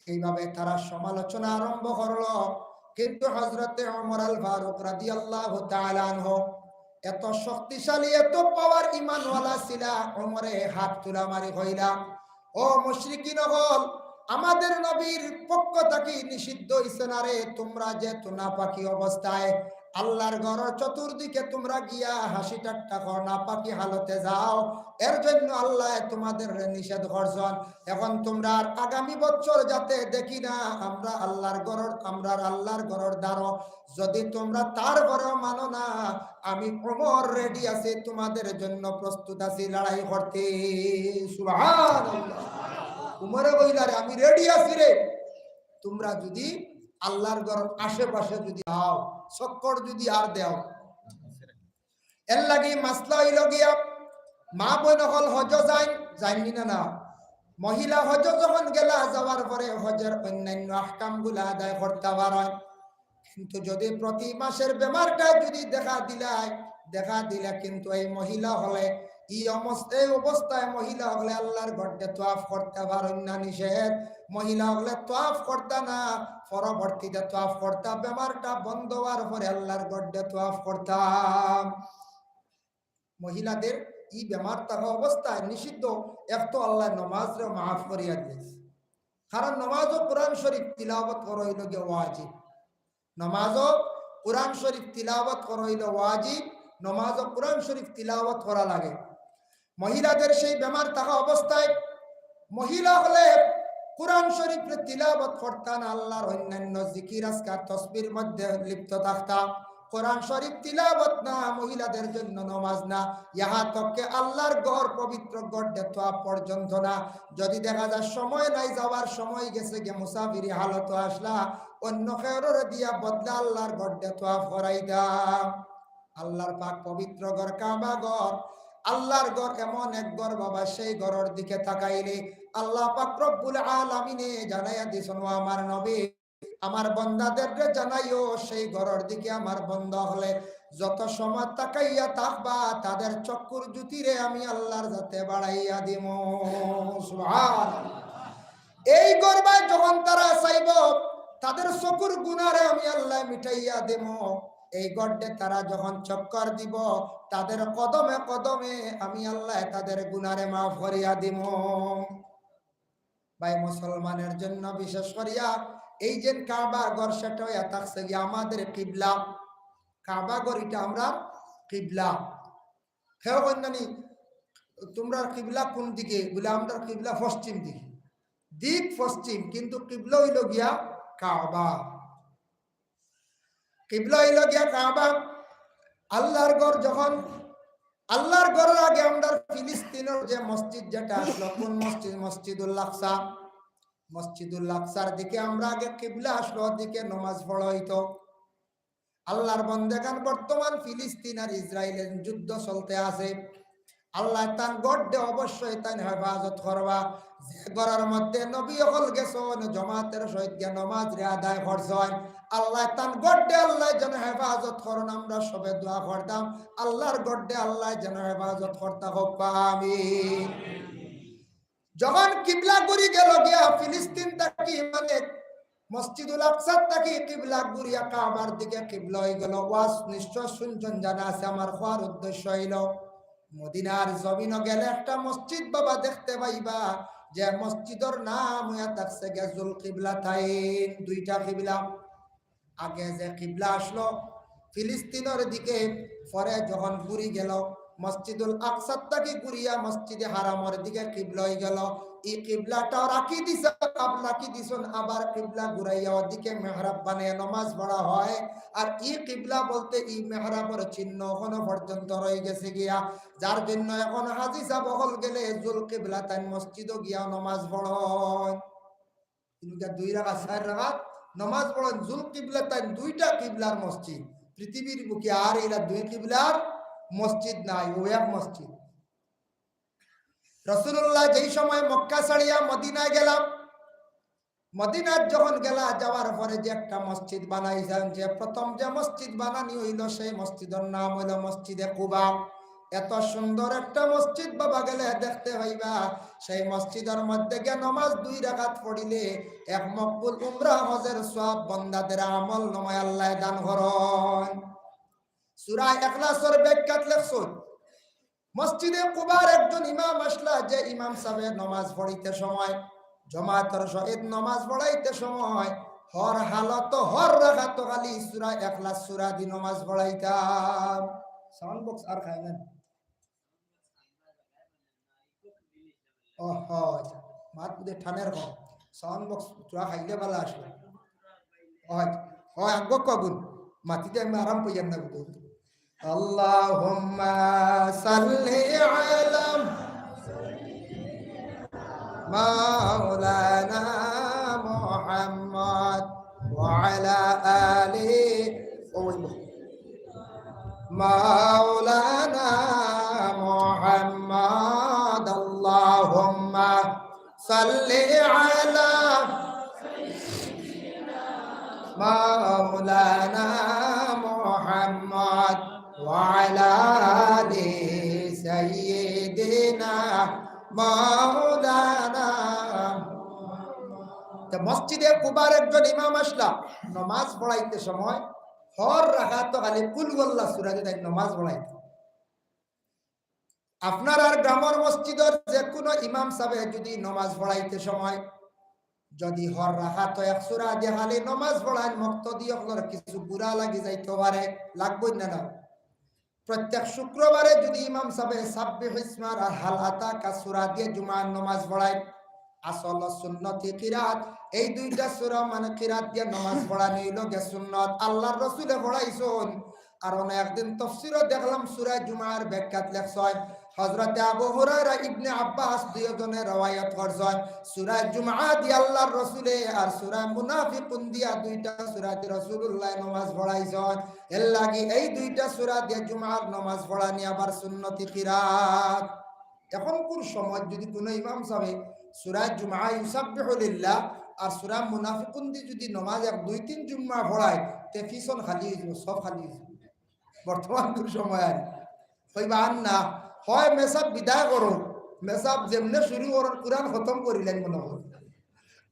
এইভাবে তারা সমালোচনা আরম্ভ করলো। কিন্তু হযরতে ওমর আল ফারুক রাদিয়াল্লাহু তাআলা আনহু এত শক্তিশালী, এত power ইমানওয়ালা ছিলা, ওমরে হাত তুলা মারি কইলা, "ও মুশরিকিন অকল, আমাদের নবীর পক্ষ থাকি নিষিদ্ধ অইছে না রে, তোমরা যেহেতু নাপাকি অবস্থায় আল্লাহর ঘরর চতুর্দিকে তোমরা গিয়া হাসি ঠাট্টা কর, নাপাকি হালতে যাও, এর জন্য আল্লায় তোমাদেররে নিষেধ করছইন। এখন তোমরা আর আগামী বছর যাতে দেখি না আমরা আল্লাহর ঘরর, আমরার আল্লাহর ঘরর দ্বারো, যদি তোমরা তারপরেও মানো না, আমি ওমর ready আছি, তোমাদের জন্য প্রস্তুত আছি লড়াই করতে।" সুবহানাল্লাহ। উমরে কইলা, "রে, আমি ready আছি রে, তোমরা যদি আল্লাহর ঘরর আশেপাশে যদি আও, চক্কর যদি আর দেও।" এর লাগি মাসলা অইলো গিয়া, মা বইন অকল হজো যাইন, যাইন নি না, না? মহিলা হজো যখন গেলা, যাওয়ার পরে হজর অন্যান্য আহকামগুলা আদায় করতা পারইন। কিন্তু যদি প্রতি মাসের বেমারটা যদি দেখা দিলায়, দেখা দিলে কিন্তু এই মহিলা অকলে, এই অবস-, এই অবস্থায় মহিলা অকলে আল্লাহর ঘরো তোয়াফ করতা পারইন না, নিষেধ। মহিলা অকলে তোয়াফ করতা না, পরবর্তীতে তোয়াফ করতা, বেমারটা বন্ধ অওয়ার পরে আল্লাহর ঘরো তোয়াফ করতা। মহিলাদের এই বেমার থাকা অবস্থায় নিষিদ্ধ, এক তো আল্লাহ নমাজরে মাফ করিয়া দিয়েছে, কারণ নমাজও কোরআন শরীফ তিলাওয়াত করা অইলো গিয়া ওয়াজিব। নমাজও কোরআন শরীফ তিলাওয়াত করা অইলো ওয়াজিব, নমাজও কোরআন শরীফ তিলাওয়াত করা লাগে। মহিলাদের সেই বেমার থাকা অবস্থায় মহিলা অকলে কোরআন শরীফ তিলাওয়াত করতা না, আল্লাহর অন্যান্য জিকির আজকার তসবির মধ্যে লিপ্ত থাকতা। কোরআন শরীফ তিলাওয়াত না, মহিলাদের জন্য নমাজ না, ইহা তককে আল্লাহর ঘর, পবিত্র ঘরো তোয়াফ পর্যন্ত না। যদি দেখা যায় সময় নাই, যাওয়ার সময় গেছে গিয়া, মুসাফিরি হালতো আসলা, অন্য কেউরে দিয়া বদলা আল্লাহর ঘরো তোয়াফ করাইতা। আল্লাহর পাক পবিত্র ঘর কাবা ঘর, আল্লাহর ঘর এমন এক ঘর বাবা, সেই ঘরর দিকে তাকাইলে আল্লাহ পাক রব্বুল আলামিনে জানাইয়া দিছইন, "ও আমার নবী, আমার বন্দাদেররে জানাইও, সেই ঘরর দিকে আমার বন্দা অকলে যত সময় তাকাইয়া থাকবা, তাদের চক্ষুর জ্যোতিরে আমি আল্লাহর যাতে বাড়াইয়া দিমু।" সুবহানাল্লাহ। এই ঘরবায় যখন তারা চাইবো, তাদের চকুর গুনারে আমি আল্লাহ মিটাইয়া দিমু। এই ঘরো তারা যখন চক্কর দিবো, তাদের কদমে কদমে আমি আল্লাহ তাদের গুনারে মাফ করিয়া দিমু। ভাই, মুসলমানের জন্য বিশেষ করিয়া এই যে কাবা ঘর, সেটা অইয়া থাকছে গিয়া আমাদের কিবলা। কাবা ঘর ইটা আমরার কিবলা। কেউ কইন না নি, "তোমরার কিবলা কোন দিকে?" বলে, "আমরার কিবলা পশ্চিম দিকে।" দিক পশ্চিম, কিন্তু কিবলা অইলো গিয়া কাবা। কিবলা অইলো গিয়া কাবা। আল্লাহর ঘর যখন, আল্লাহর ঘরর আগে আমরার ফিলিস্তিনর যে মসজিদ যেটা আসলো, কোন মসজিদ? মসজিদুল আকসা। মসজিদুল আকসার দিকে আমরা আগে কিবলা আসলো, ওদিকে নমাজ পড়া অইতো। আল্লাহর বন্দেগান, বর্তমান ফিলিস্তিন আর ইসরায়েলের যুদ্ধ চলতে আছে। আল্লাহ তান ঘররে অবশ্যই তান হেফাজত করবা। যে ঘরর মধ্যে নবী অকল গেছইন, জমাতের সহিত গিয়া নমাজরে আদায় করছইন, আল্লাহ তান ঘররে আল্লাহ যেন হেফাজত করইন। আমরা সবে দোয়া করতাম, আল্লাহর ঘররে আল্লাহ যেন হেফাজত করতা হউক, আমিন। যখন কিবলা ঘুরি গেল গিয়া ফিলিস্তিন থাকি, মানে মসজিদুল আকসা থাকি কিবলা ঘুরিয়া কাবার দিকে কিবলা অই গেল। ওয়াজ নিশ্চয় শুনছইন, জানা আছে। আমার কওয়ার উদ্দেশ্য অইলো, মদিনার জমিনো গেলে একটা মসজিদ বাবা দেখতে পাইবা, যে মসজিদর নাম অইয়া থাকছে গিয়া জুল কিবলাতাইন, দুইটা কিবলা। আগে যে কিবলা আসলো ফিলিস্তিনর দিকে, পরে যখন ঘুরি গেল, মসজিদুল আকসার থাকি ঘুরিয়া মসজিদে হারামর দিকে কিবলা অই গেল। ই কিবলাটাও রাখি দিছে, আবার রাখি দিছইন, আবার কিবলা ঘুরাইয়া ওদিকে মেহরাব বানাইয়া নমাজ পড়া হয়। আর ই কিবলা বলতে ই মেহরাবর চিহ্ন এখনো পর্যন্ত রয়ে গেছে গিয়া, যার জন্য এখন হাজি সাব অকল গেলে জুল কিবলাতাইন মসজিদও গিয়া নমাজ পড়ইন। তিনটা দুই রাকাত, চার রাকাত নমাজ পড়ইন, জুল কিবলাতাইন, দুইটা কিবলার মসজিদ। পৃথিবীর বুকে আর ইলা দুই কিবলার মসজিদ নাই, অউ এক মসজিদ। রাসূলুল্লাহ যেই সময় মক্কা ছাড়িয়া মদিনায় গেলা, মদিনাত যখন গেলা, যাওয়ার পরে যে একটা মসজিদ বানাইছইন, যে প্রথম যে মসজিদ বানানি অইলো, সেই মসজিদর নাম অইলো মসজিদে কুবা। এত সুন্দর একটা মসজিদ বাবা, গেলে দেখতে পাইবা। সেই মসজিদর মধ্যে গিয়া নমাজ দুই রাকাত পড়িলে এক মকবুল উমরা হজের সওয়াব বন্দাদের আমলনামায় আল্লায় দান করইন। সূরা ইখলাসর ব্যাখ্যাত লেখছইন, মসজিদে কুবার একজন ইমাম আসলা, যে ইমাম সাবে নমাজ পড়িতে সময়, জমাতর সহিত নমাজ পড়াইতে সময়, হর হালত, হর রাকাত খালি সূরা ইখলাস সূরা দি নমাজ পড়াইতা। সাউন্ড বক্স আর খায় না? ও, হয়। মাত বুঝে ঠানের কম। সাউন্ড বক্স তোরা খাইলে ভালা আসলো। হয়, হয়, আঙ্গ কগুন। মাতিতে আমি আরাম পাইয়ার না বুঝো। اللهم صل على مولانا محمد وعلى آل مولانا محمد. اللهم صل على مولانا محمد وعلى آل سيدنا مولانا। তো মসজিদে কুবার একজন ইমাম আছলা, নমাজ পড়াইতে সময় হর রাকাতো খালি কুল হুয়াল্লাহ সূরা দি তাইন নমাজ পড়াইতা। আপনারার গ্রামর মসজিদর যে কুনু ইমাম সাবে যুদি নমাজ পড়াইতে সময় যুদি হর রাকাতো এক সূরা দি খালি নমাজ পড়াইন, মুক্তাদি অকলর কিছু বুরা লাগি যাইতো পারে, লাগবো না না? প্রত্যেক শুক্রবারে যুদি ইমাম সাবে সাব্বিহ ইসমা আর হাল আতাকা সূরা দিয়া জুমার নমাজ পড়াইন, আসল সুন্নতি কিরাত, এই দুইটা সূরা মানে কিরাত দিয়া নমাজ পড়ানি অইলো গি সুন্নত, আল্লার রসুলে পড়াইছইন। আর অনো একদিন তফসিরো দেখলাম সূরা জুমার ব্যাখ্যাত লেখছইন, হযরতে আবু হুরায়রা, ইবনে আব্বাস দুইওজনে রওয়ায়াত করছইন, সূরা জুমা দিয়া আল্লার রসুলে আর সূরা মুনাফিকুন দিয়া দুইটা সূরা দি রাসুলুল্লায় নমাজ পড়াইছইন। এর লাগি এই দুইটা সূরা দিয়া জুমার নমাজ পড়ানি আবার সুন্নতি কিরাত। অখনকুর সময় যুদি কুনু ইমাম সাবে সূরা জুমা ইউসাব্বিহু লিল্লাহ আর সূরা মুনাফিকুন দি যুদি নমাজ এক দুই তিন জুম্মা পড়ায়, তে পিছন খালি অইযিবো, সব খালি অইযিবো। বর্তমানকুর সময় আর কইবা আর না, হয় মেসাব বিদায় করো, মেসাব যেমনে শুরু করো, কুরআন খতম করিলাইন মনো করো।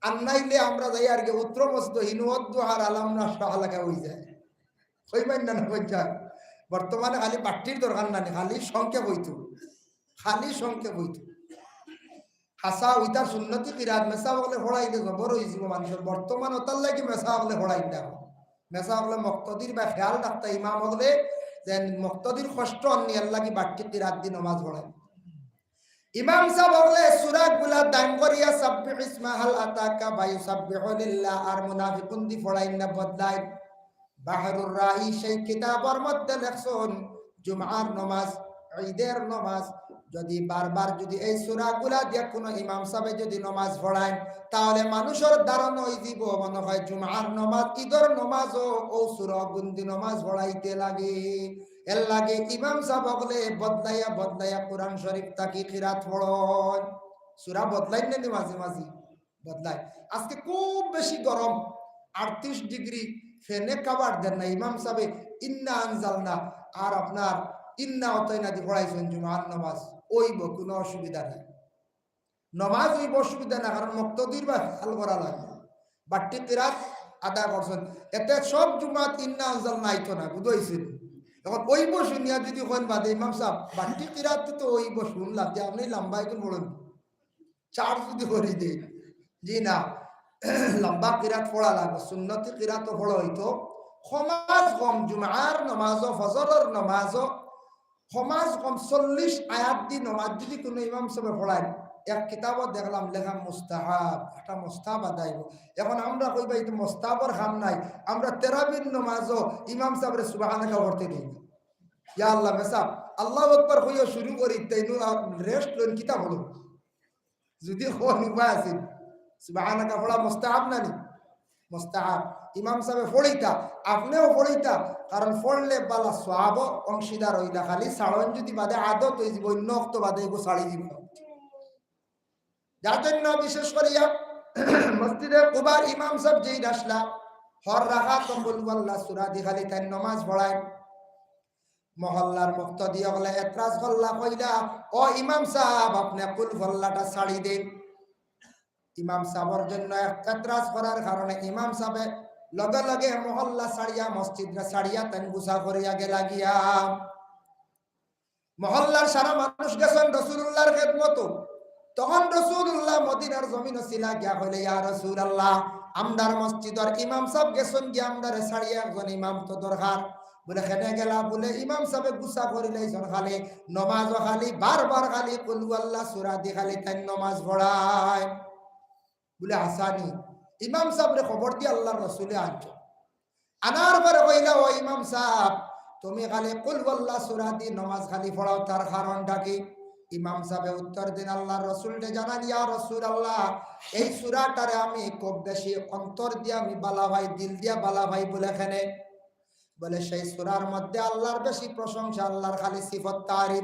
আর নাইলে আমরা যাইয়ার গি উত্তর মসজিদ হিনু অদ্দু আর আলাম না শাহ লাগা অইযায়। কইবা না না কইবা। বর্তমানে খালি বাট্টির দরকার নাই, খালি সংক্ষেপ অইতো, খালি সংক্ষেপ অইতো। হাছা অইতার সুন্নতি কিরাত মেসাব অকলে পড়াইলে জবর অইযিবো মানুষর। বর্তমান অতার লাগি মেসাব অকলে পড়াইন না। মেসাব অকলে মুক্তাদির বা খেয়াল রাখতা ইমাম অকলে যেন মুক্তাদির কষ্ট অর নি, এর লাগি বাট্টি কিরাত দি নমাজ পড়াইন। ইমাম সাব অকলে সূরাগুলা দান করিয়া সাব্বিহ ইসমা হাল আতাকা বা ইউসাব্বিহু লিল্লাহ আর মুনাফিকুন দি পড়াইন না, বদলাইন। বাহরুর রাহি সেই কিতাবর মধ্যে লেখছইন, জুমার নমাজ, ঈদের নমাজ, যুদি বারবার যুদি এই সূরাগুলা দিয়া কুনু ইমাম সাবে যুদি নমাজ পড়াইন, তাহলে মানুষর ধারণা অইযিবো মনো হয় জুমার নমাজ, ঈদর নমাজও অউ সূরাগুন দি নমাজ পড়াইতে লাগে। এর লাগি ইমাম সাব অকলে বদলাইয়া বদলাইয়া কুরআন শরিফ থাকি কিরাত পড়ইন। সূরা বদলাইন না নি মাঝে মাঝে? বদলায়। আজকে খুব বেশি গরম, আটত্রিশ ডিগ্রি, ফ্যানে কাভার দেন না। ইমাম সাবে ইন্না আনজালনা, আর আপনার ইন্না আতাইনা দি পড়াইছইন জুমার নমাজ, অইবো, কুনু অসুবিধা নাই। নমাজ অইবো, অসুবিধা নাই, কারণ মুক্তাদির বা খেয়াল করা লাগে। বাট্টি কিরাত আদায় করছইন, এতে সব জুমাত ইন্না আনজালনা আইতো না, বুঝাইছইন। অখন অইবো শুনিয়া যুদি কইন বাদে, ইমাম সাব, বাট্টি কিরাত তো অইবো শুনলাম, তে আপনে লম্বা অখন পড়ইন। চার যুদি করি দেই। জি না, লম্বা কিরাত পড়া লাগবো, সুন্নতি কিরাতও পড়া অইতো। কমাজ কম জুমার নমাজও, ফজরর নমাজও, কমাজ কম চল্লিশ আয়াত দি নমাজ যুদি কুনু ইমাম সাবে পড়াইন, এক কিতাবো দেখলাম লেখা মুস্তাহাব, একটা মুস্তাহাব আদায় অইবো। অখন আমরা কইবা, "ইতো মুস্তাহাবর কাম নাই, আমরা তেরাবির নমাজও ইমাম সাবরে সুবহানাকা পড়তে দেই না।" ইয়া আল্লাহ, মেসাব, আল্লাহু আকবার কইয়া শুরু করি, তাইন আর rest লইন, কিতা পড়ো? যুদি কইন উপায় আছে, সুবহানাকা পড়া মুস্তাহাব না নি? মুস্তাহাব। ইমাম সাবে পড়িতা, আপনেও পড়িতা, কারণ পড়লে বালা সওয়াব অংশীদার অইলা। খালি ছাড়ইন যুদি বাদে আদত অইযিবো, অইন্য অক্ত বাদে এগু ছাড়ি দিবা। যার জন্য বিশেষ করিয়া মসজিদে কুবার ইমাম সাব যেই আছলা, হর রাকাতো কুল হুয়াল্লাহ সূরা দি খালি তাইন নমাজ পড়াইন। মহল্লার মুক্তাদি অকলে এতরাজ করলা, কইলা, "ও ইমাম সাব, আপনে কুল হুয়াল্লাহটা ছাড়ি দেইন।" ইমাম সাবর জন্য এক-, এতরাজ করার কারণে ইমাম সাবে লগে লগে মহল্লা ছাড়িয়া, মসজিদরে ছাড়িয়া তাইন গুছা করিয়া গেলা গিয়া। মহল্লার সারা মানুষ গেছইন রাসুলুল্লাহর খেদমতো। তখন রাসুলুল্লাহ মদিনার জমিনো ছিলা, গিয়া কইলে, "ইয়া রাসুলুল্লাহ, আমরার মসজিদর ইমাম সাব গেছইন গিয়া, আমরারে ছাড়িয়া একজন ইমাম তো দরকার।" বুলে, "কেনে গেলা?" বুলে, "ইমাম সাবে গুছা করিলাইছইন খালি, নমাজও খালি, বারবার খালি কুল হুয়াল্লাহ সূরা দি খালি তাইন নমাজ পড়াইন।" বুলে, "হাছানি।" ইমাম সাবরে খবর দি আল্লাহর রাসুলে আনছইন। আনার পরে কইলা, "ও ইমাম সাব, তুমি খালি কুল হুয়াল্লাহ সূরা দি নমাজ খালি পড়াও, তার কারণটা কি?" ইমাম সাবে উত্তর দেইন, আল্লাহর রাসুলরে জানাইন, "ইয়া রাসুলুল্লাহ, এই সূরাটারে আমি খুব বেশি অন্তর দি আমি বালা পাই, দিল দিয়া বালা পাই।" বুলে, "কেনে?" বুলে, "সেই সূরার মধ্যে আল্লাহর বেশি প্রশংসা, আল্লাহর খালি সিফত তারিফ।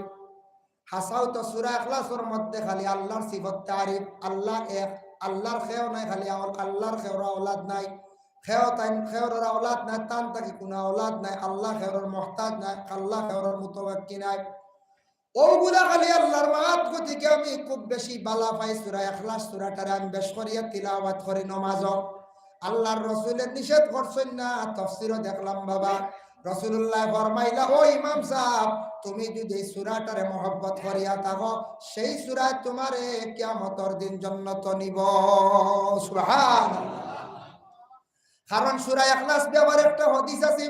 হাছাউ তো সূরা ইখলাসর মধ্যে খালি আল্লাহর সিফত তারিফ, আল্লাহ এক, আল্লাহর কেউ নাই, খালি আল-, আল্লাহর কেউর আওলাদ নাই।" কেউর তাইন, কেউর আওলাদ নাই, তান থাকি কুনু আওলাদ নাই, আল্লাহ কেউর মহতাজ নায়, আল্লাহ কেউর মুতাওয়াক্কি নায়। অগুলা খালি আল্লাহর মাত গতিকে আমি খুব বেশি বালা পাই। সূরা ইখলাস সূরাটারে আমি বেশ করিয়া তিলাওয়াত করি নমাজো। আল্লাহর রসুলে নিষেধ করছইন না, তফসিরো দেখলাম বাবা, রাসূলুল্লাহ ফরমাইলা, "ও ইমাম সাব, তুমি যুদি এই সূরাটারে মহব্বত করিয়া থাকো, সেই সূরায় তুমারে কিয়ামতর দিন জন্নতো নিবো।" সুবহানাল্লাহ। কারণ সূরা ইখলাস ব্যাপারে একটা হাদিস আছে,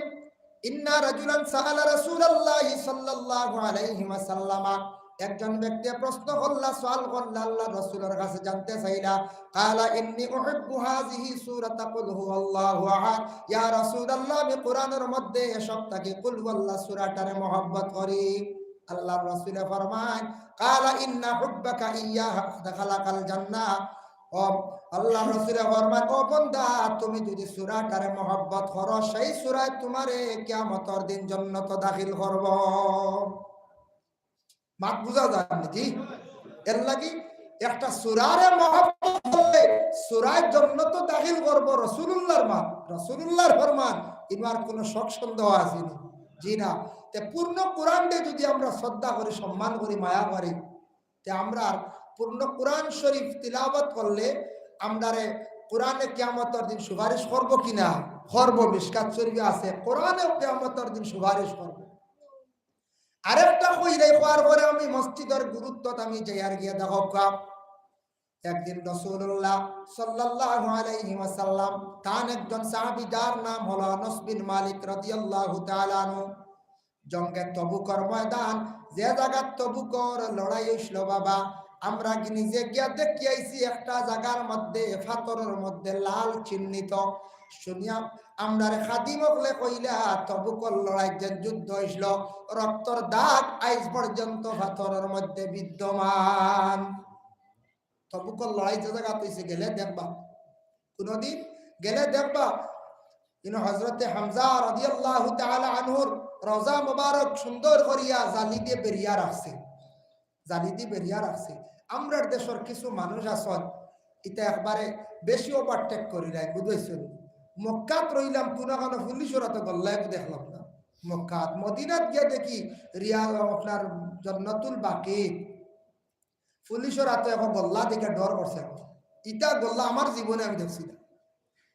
"ইন্না রাজুলান সাআলা রাসূলুল্লাহি সাল্লাল্লাহু আলাইহি ওয়াসাল্লামা।" একজন ব্যক্তিয়ে প্রশ্ন করলা, সওয়াল করলা, আল্লাহর রাসূলর কাছে জানতে চাইলা, "ক্বালা ইন্নী উহিব্বু হাযিহি সূরাতা কুল হুয়াল্লাহু আহাদ।" ইয়া রাসূলুল্লাহ, আমি কোরআনর মধ্যে সব থাকি কুল হুয়াল্লাহ সূরাটারে মহব্বত করি। আল্লাহর রাসূলে ফরমাইন, "ক্বালা ইন্না হুব্বাকা ইয়াহা খালাকাল জান্নাহ।" ও আল্লাহর রাসূলে ফরমাইন, "ও বান্দা, তুমি যুদি সূরাটারে মহব্বত করো, সেই সূরায় তুমারে কিয়ামতর দিন জন্নতো দাখিল করবো।" মাত বুঝা যায় নি? জি। এর লাগি একটা সূরারে মহব্বত করলে সূরায় জন্নতো দাখিল করবো রাসূলুল্লাহর মাত, রাসূলুল্লাহর ফরমান, ইনো আর কুনু শক সন্দেহ আছে নি? জি না। তে পূর্ণ কোরআনরে যুদি আমরা শ্রদ্ধা করি, সম্মান করি, মায়া করি, তে আমরার পূর্ণ কোরআন শরীফ তিলাওয়াত করলে আমরারে কোরআনে কিয়ামতর দিন সুপারিশ করবো কি না? করবো। মিশকাত শরীফে আছে, কোরআনে কিয়ামতর দিন সুপারিশ করবো। আরেকটা কইরাই, কওয়ার পরে আমি মসজিদর গুরুত্বত আমি যাইয়ার গিয়া দেখউক্কা। একদিন রাসূলুল্লাহ সাল্লাল্লাহু আলাইহি ওয়াসাল্লাম, তান একজন সাহাবী যার নাম হলো আনাস বিন মালিক রাদিয়াল্লাহু তাআলা আনহু, জঙ্গে তবুকর ময়দান, যে জাগাত তবুকর লড়াই অইছিল বাবা, আমরা গি-, নিজে গিয়া দেখি আইছি একটা জাগার মধ্যে, পাথরর মধ্যে লাল চিহ্নিত। শুনিয়া আমরার খাদিম অকলে কইলা, "তবুকর লড়াইত যেন যুদ্ধ অইছিল, রক্তর দাগ আইজ পর্যন্ত পাথরর মধ্যে বিদ্যমান।" তবুকর লড়াই যে জাগাত অইছে গেলে দেখবা, কুনুদিন গেলে দেখবা, ইনো হযরতে হামজা রাদিয়াল্লাহু তাআলা আনহুর রওজা মোবারক সুন্দর করিয়া জালি দিয়া বেড়িয়া রাখছে, জালি দিয়া বেড়িয়া রাখছে। আমরার দেশর কিছু মানুষ আছইন, ইতা একবারে বেশি overtake করিলাইন, বুঝছইন? মক্কাত রইলাম, কুনু কুনু পুলিশর আতো গল্লা একো দেখলাম না। মক্কাত, মদিনাত গিয়া দেখি রিয়া-, আপনার জন্নতুল বাকি পুলিশর আতো একো গল্লা দেখিয়া ডর করছে। ইতা গল্লা আমার জীবনে আমি দেখছি না।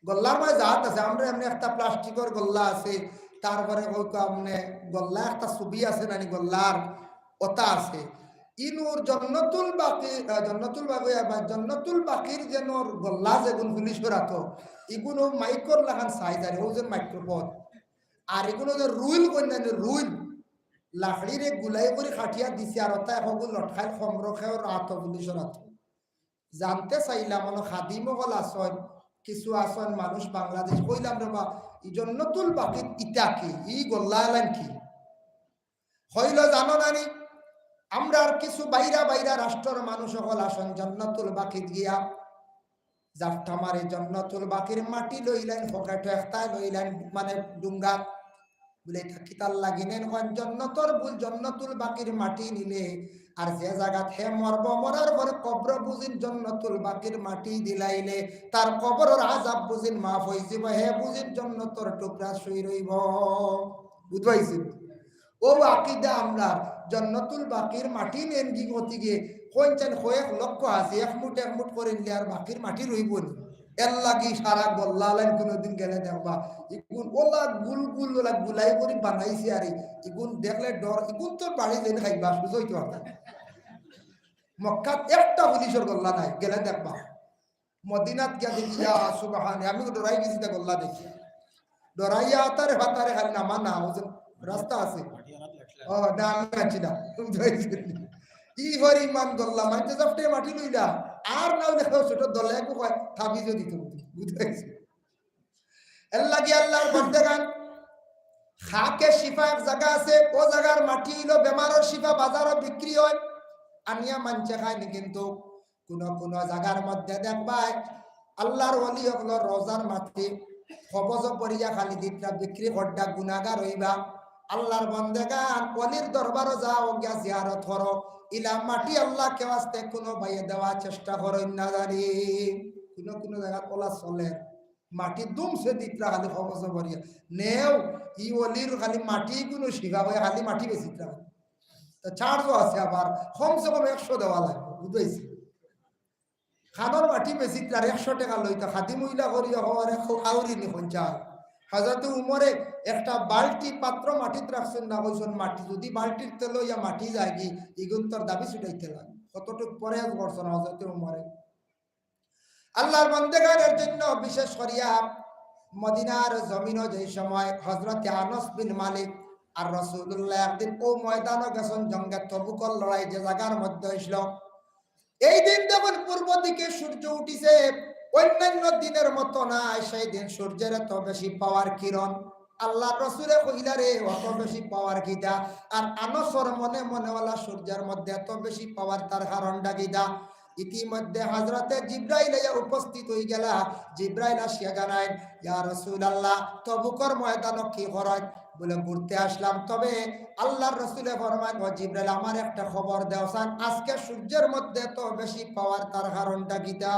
গল্লার মাঝে জাত আছে, আমরা এমনে একটা প্লাস্টিকর গল্লা আছে, তারপরে কইকা এমনে গল্লা একটা ছবি আছে নানি গল্লার, ওটা আছে। ইনোর জন্নতুল বাকি, আহ, জন্নতুল বাকি, আবার জন্নতুল বাকির যেনোর গল্লা যেগুন পুলিশর আতো, ইগুন অউ মাইকর লাখান size আর, অউ যে microphone। আর ইগুন অউ যে রুইল কইন নানি, রুইল। লাকড়িরে গুলাই করি কাটিয়া দিছে, আর ওটা একগু লটকাইল কমরো খেয়ে রাত পুলিশর আতো। জানতে চাইলাম, অনো খাদিম অকল আছইন, কিছু আছইন মানুষ বাংলাদেশ, কইলাম, "রে বা, ই জন্নতুল বাকিত ইতা কি? ই গল্লা এলান কি?" কইলো, "জানো না নি, আমরার কিছু বাইরা বাইরা রাষ্ট্রর মানুষ অকল আছইন জন্নতুল বাকিত গিয়া জাপটা মারি জন্নতুল বাকির মাটি লইলাইন, পকেটো একটায় লইলাইন, মানে ডুঙ্গা।" বুলে, "ইতা কিতার লাগি নেইন?" কইন, "জন্নতর বুল, জন্নতুল বাকির মাটি নিলে, আর যে জাগাত হে মরবো, মরার পরে কবর বুঝিন জন্নতুল বাকির মাটি দিলাইলে, তার কবরর আজাব বুঝিন মাফ অইযিবো, হে বুঝিন জন্নতর টুকরা শুই রইবো।" বুঝবাইছি? অউ আকিদা আমরার, জন্নতুল বাকির মাটি নেইন গি গতিকে, কইন চাইন কয়েক লক্ষ আছে, এক মুঠ এক মুঠ করি নিলে আর বাকির মাটি রইবো নি। এর লাগি সারা গল্লা লাইন কুনুদিন গেলে দেখবা, ইগুন ওলা গুল গুল ওলা গুলাই করি বানাইছে, আর ইগুন দেখলে ডর, ইগুন তোর বাড়ি যেন খাইবা, সুযোগ হইতে পারতা। মক্কাত একটা পুলিশর গল্লা নাই, গেলে দেখবা। মদিনাত গিয়া দেখি, ইয়া সুবহান, আমি তো ডরাই গেছি তা গল্লা দেখি। ডরাইয়া আতারে ফাতারে খালি নামা না, অউ যে রাস্তা আছে। ও, না, আমি আছি না। ই পরিমাণ গল্লা, মানষে জাপটে মাটি লইলা। আর না অইলে কেউ ছোট দলে একো কয়, তাবিজও দিত, বুঝাইছি। এর লাগি আল্লাহর বান্দেগান, খাকে শিফা এক জাগা আছে, অউ জাগার মাটি অইলো বেমারর শিফা, বাজারো বিক্রি অয়, আনিয়া মানষে খায় নি। কিন্তু কুনু কুনু জাগার মধ্যে দেখবায়, আল্লাহর ওলি অকলর রওজার মাটি কবজো পড়িয়া খালি দিতরা বিক্রি করডা, গুনাগার অইবা। আল্লাহর বান্দেগান, ওলির দরবারো যাও, গিয়া জিয়ারত করো, ইলা মাটি আল্লাহকে ওয়াস্তে কুনু ভাইয়ে দেওয়ার চেষ্টা করইন না জানি। কুনু কুনু জাগাত ওলা চলের। মাটি দুমছে দিতরা খালি খবজ করিয়া। নেও, ই অলির খালি মাটি গুনো শিবা অয়, খালি মাটি বেচিতরা। তো চার্জও আছে আবার, কমসে কম একশো দেওয়া লাগবো, বুঝাইছি? খানোর মাটি বেচিতরা, একশো টেকা লইতা, খাদি মহিলা করিয়া হওয়ার এক আউরি নি পঞ্চাশ। হজরতে উমরে একটা বালতি পাত্র মাটিত রাখছইন না, কইছইন, "মাটি যদি বালতির তলে ইয়া মাটি যায়গি, ইগুন তোর দাবি ছুটাইতে লাগে।" কতটুক পরে করছইন হজরতে উমরে। আল্লাহর বন্দেগানের জন্য বিশেষ করিয়া মদিনার জমিনো যেই সময় হজরতে আনাস বিন মালিক আর রাসূলুল্লাহ একদিন অউ ময়দানো গেছইন, জঙ্গে তবুকর লড়াই যে জাগার মধ্যে অইছিল, এই দিন যখন পূর্ব দিকে সূর্য উঠিছে, অন্যান্য দিনের মতো নায়, সেই দিন সূর্যের এত বেশি পাওয়ার কিরণ। আল্লাহর রসুলে কইলা রে, অত বেশি পাওয়ার কিতা? আর আনাসর মনে মনে অইলা, সূর্যের মধ্যে এত বেশি পাওয়ার, তার কারণটা কিতা? ইতিমধ্যে হজরতে জিব্রাইল আইয়া উপস্থিত অইগেলা। জিব্রাইল আসিয়া জানাইন, "ইয়া রাসূলুল্লাহ, তবুকর ময়দানো কি করইন?" বলে, "ঘুরতে আসলাম।" তবে আল্লাহর রসুলে ফরমাইন, "ও জিব্রাইল, আমার একটা খবর দেও চান, আজকে সূর্যের মধ্যে এত বেশি পাওয়ার, তার কারণটা কিতা?"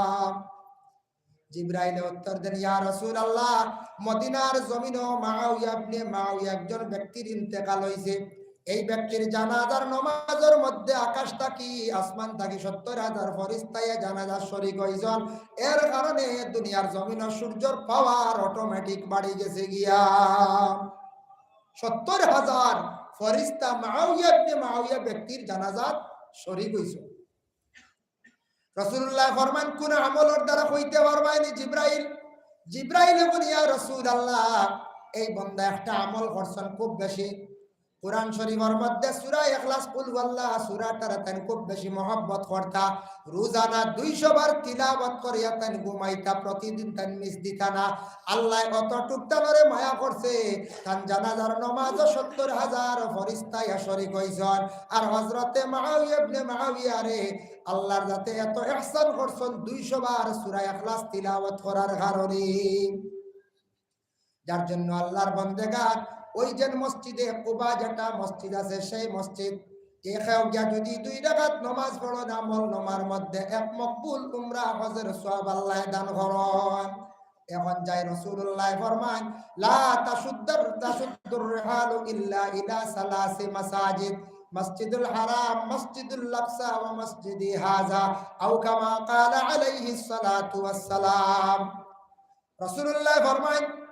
জিব্রাইলে উত্তর দেন, "ইয়া রাসূলুল্লাহ, মদিনার জমিনো মুআবিয়া ইবনে মুআবিয়া একজন ব্যক্তির ইন্তেকাল অইছে। এই ব্যক্তির জানাজার নমাজর মধ্যে আকাশ থাকি, আসমান থাকি সত্তর হাজার ফেরেশতা আইয়া জানাজার শরীক অইছইন। এর কারণে দুনিয়ার জমিনো সূর্যর পাওয়ার অটোমেটিক বাড়ি গেছে গিয়া।" সত্তর হাজার ফেরেশতা মুআবিয়া ইবনে মুআবিয়া ব্যক্তির জানাজাত শরীক অইছইন। রাসূলুল্লাহ ফরমাইন, "কোন আমলর দ্বারা অইতে পারবায়নি জিব্রাইল?" জিব্রাইলে কইন, "ইয়া রাসূলুল্লাহ, এই বন্দা একটা আমল করছইন খুব বেশি। কোরআন শরীফর মধ্যে সূরা ইখলাস, কুল হুয়াল্লাহ সূরাটারে তাইন খুব বেশি মহব্বত করতা। রোজানা দুইশো বার তিলাওয়াত করিয়া তাইন ঘুমাইতা, প্রতিদিন তাইন মিস দিতা না। আল্লায় অতটুক তানরে মায়া করছে, তান জানাজার নমাজো সত্তর হাজার ফেরেশতা আইয়া শরীক অইছইন।" আর হজরতে মুআবিয়া ইবনে মুআবিয়ারে আল্লাহর যাতে এত ইহসান করছইন, দুইশো বার সূরা ইখলাস তিলাওয়াত করার কারণে। যার জন্য আল্লাহর বন্দেগান, ওই যে মসজিদে কুবা যেটা মসজিদ আছে, সেই মসজিদ, এখানেও গিয়া যদি দুই রাকাত নমাজ পড়ো না, আমল নামার মধ্যে এক মকবুল উমরা হজের সওয়াব আল্লায় দান করইন। এখন যাই রাসূলুল্লাহ ফরমাইন, "লা তাশুদ্দুর, তাশুদ্দুর রিহালু ইল্লা ইলা সালাসি মাসাজিদ, মসজিদুল হারাম, মসজিদুল আকসা ওয়া মসজিদি হাযা, আও কামা ক্বালা আলাইহিস সালাতু ওয়াস সালাম।" রাসূলুল্লাহ ফরমাইন,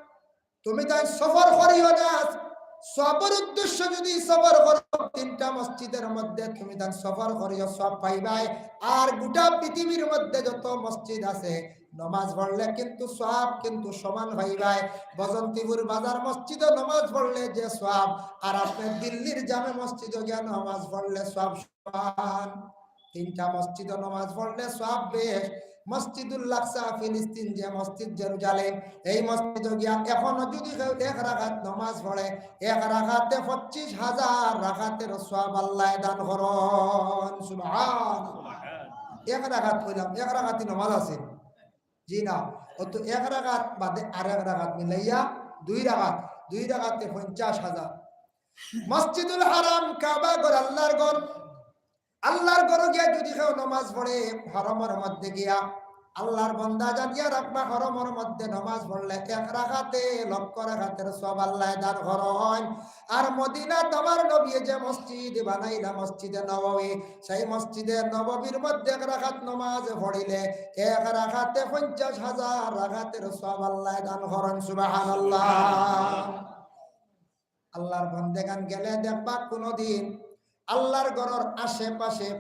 "তুমি তাইন সফর করিও না, সওয়াবর উদ্দেশ্য যদি সফর করো, তিনটা মসজিদের মধ্যে তুমি তাইন সফর করিও, সওয়াব পাইবায়। আর গোটা পৃথিবীর মধ্যে যত মসজিদ আছে, নমাজ পড়লে কিন্তু সওয়াব কিন্তু সমান পাইবায়। বসন্তিপুর বাজার মসজিদো নমাজ পড়লে যে সওয়াব, আর আপনে দিল্লির জামে মসজিদো গিয়া নমাজ পড়লে সওয়াব সমান।" তিনটা মসজিদো নমাজ পড়লে সওয়াব বেশ। মসজিদুল আকসা, ফিলিস্তিন যে মসজিদ জেরুজালেম, এই মসজিদো গিয়া এখনো যদি কেউ এক রাকাত নমাজ পড়ে, এক রাকাতে পঁচিশ হাজার রাকাতের সওয়াব আল্লায় দান করইন। সুবহান। এক রাকাত কইলাম, এক রাকাতই নমাজ আছে? জি না। অতো এক রাকাত বাদে আরেক রাকাত মিলাইয়া দুই রাকাত, দুই রাকাতে পঞ্চাশ হাজার। মসজিদুল হারাম, কাবা ঘর, আল্লাহর ঘর, আল্লাহর ঘরো গিয়া যদি কেউ নমাজ পড়ে, হরমর মধ্যে গিয়া, আল্লাহর বন্দা জানিয়া রাখবা, হরমর মধ্যে নমাজ পড়লে এক রাকাতে লক্ষ রাকাতের সওয়াব আল্লায় দান করইন। আর মদিনাত আমার নবীয়ে যে মসজিদ বানাইলা, মসজিদে নববী, সেই মসজিদে নববীর মধ্যে এক রাকাত নমাজ পড়িলে এক রাকাতে পঞ্চাশ হাজার রাকাতের সওয়াব আল্লায় দান করইন। সুবহানাল্লাহ। আল্লাহর বন্দেগান গেলে দেখবা কোনোদিন আল্লাহর ঘরর আশেপাশে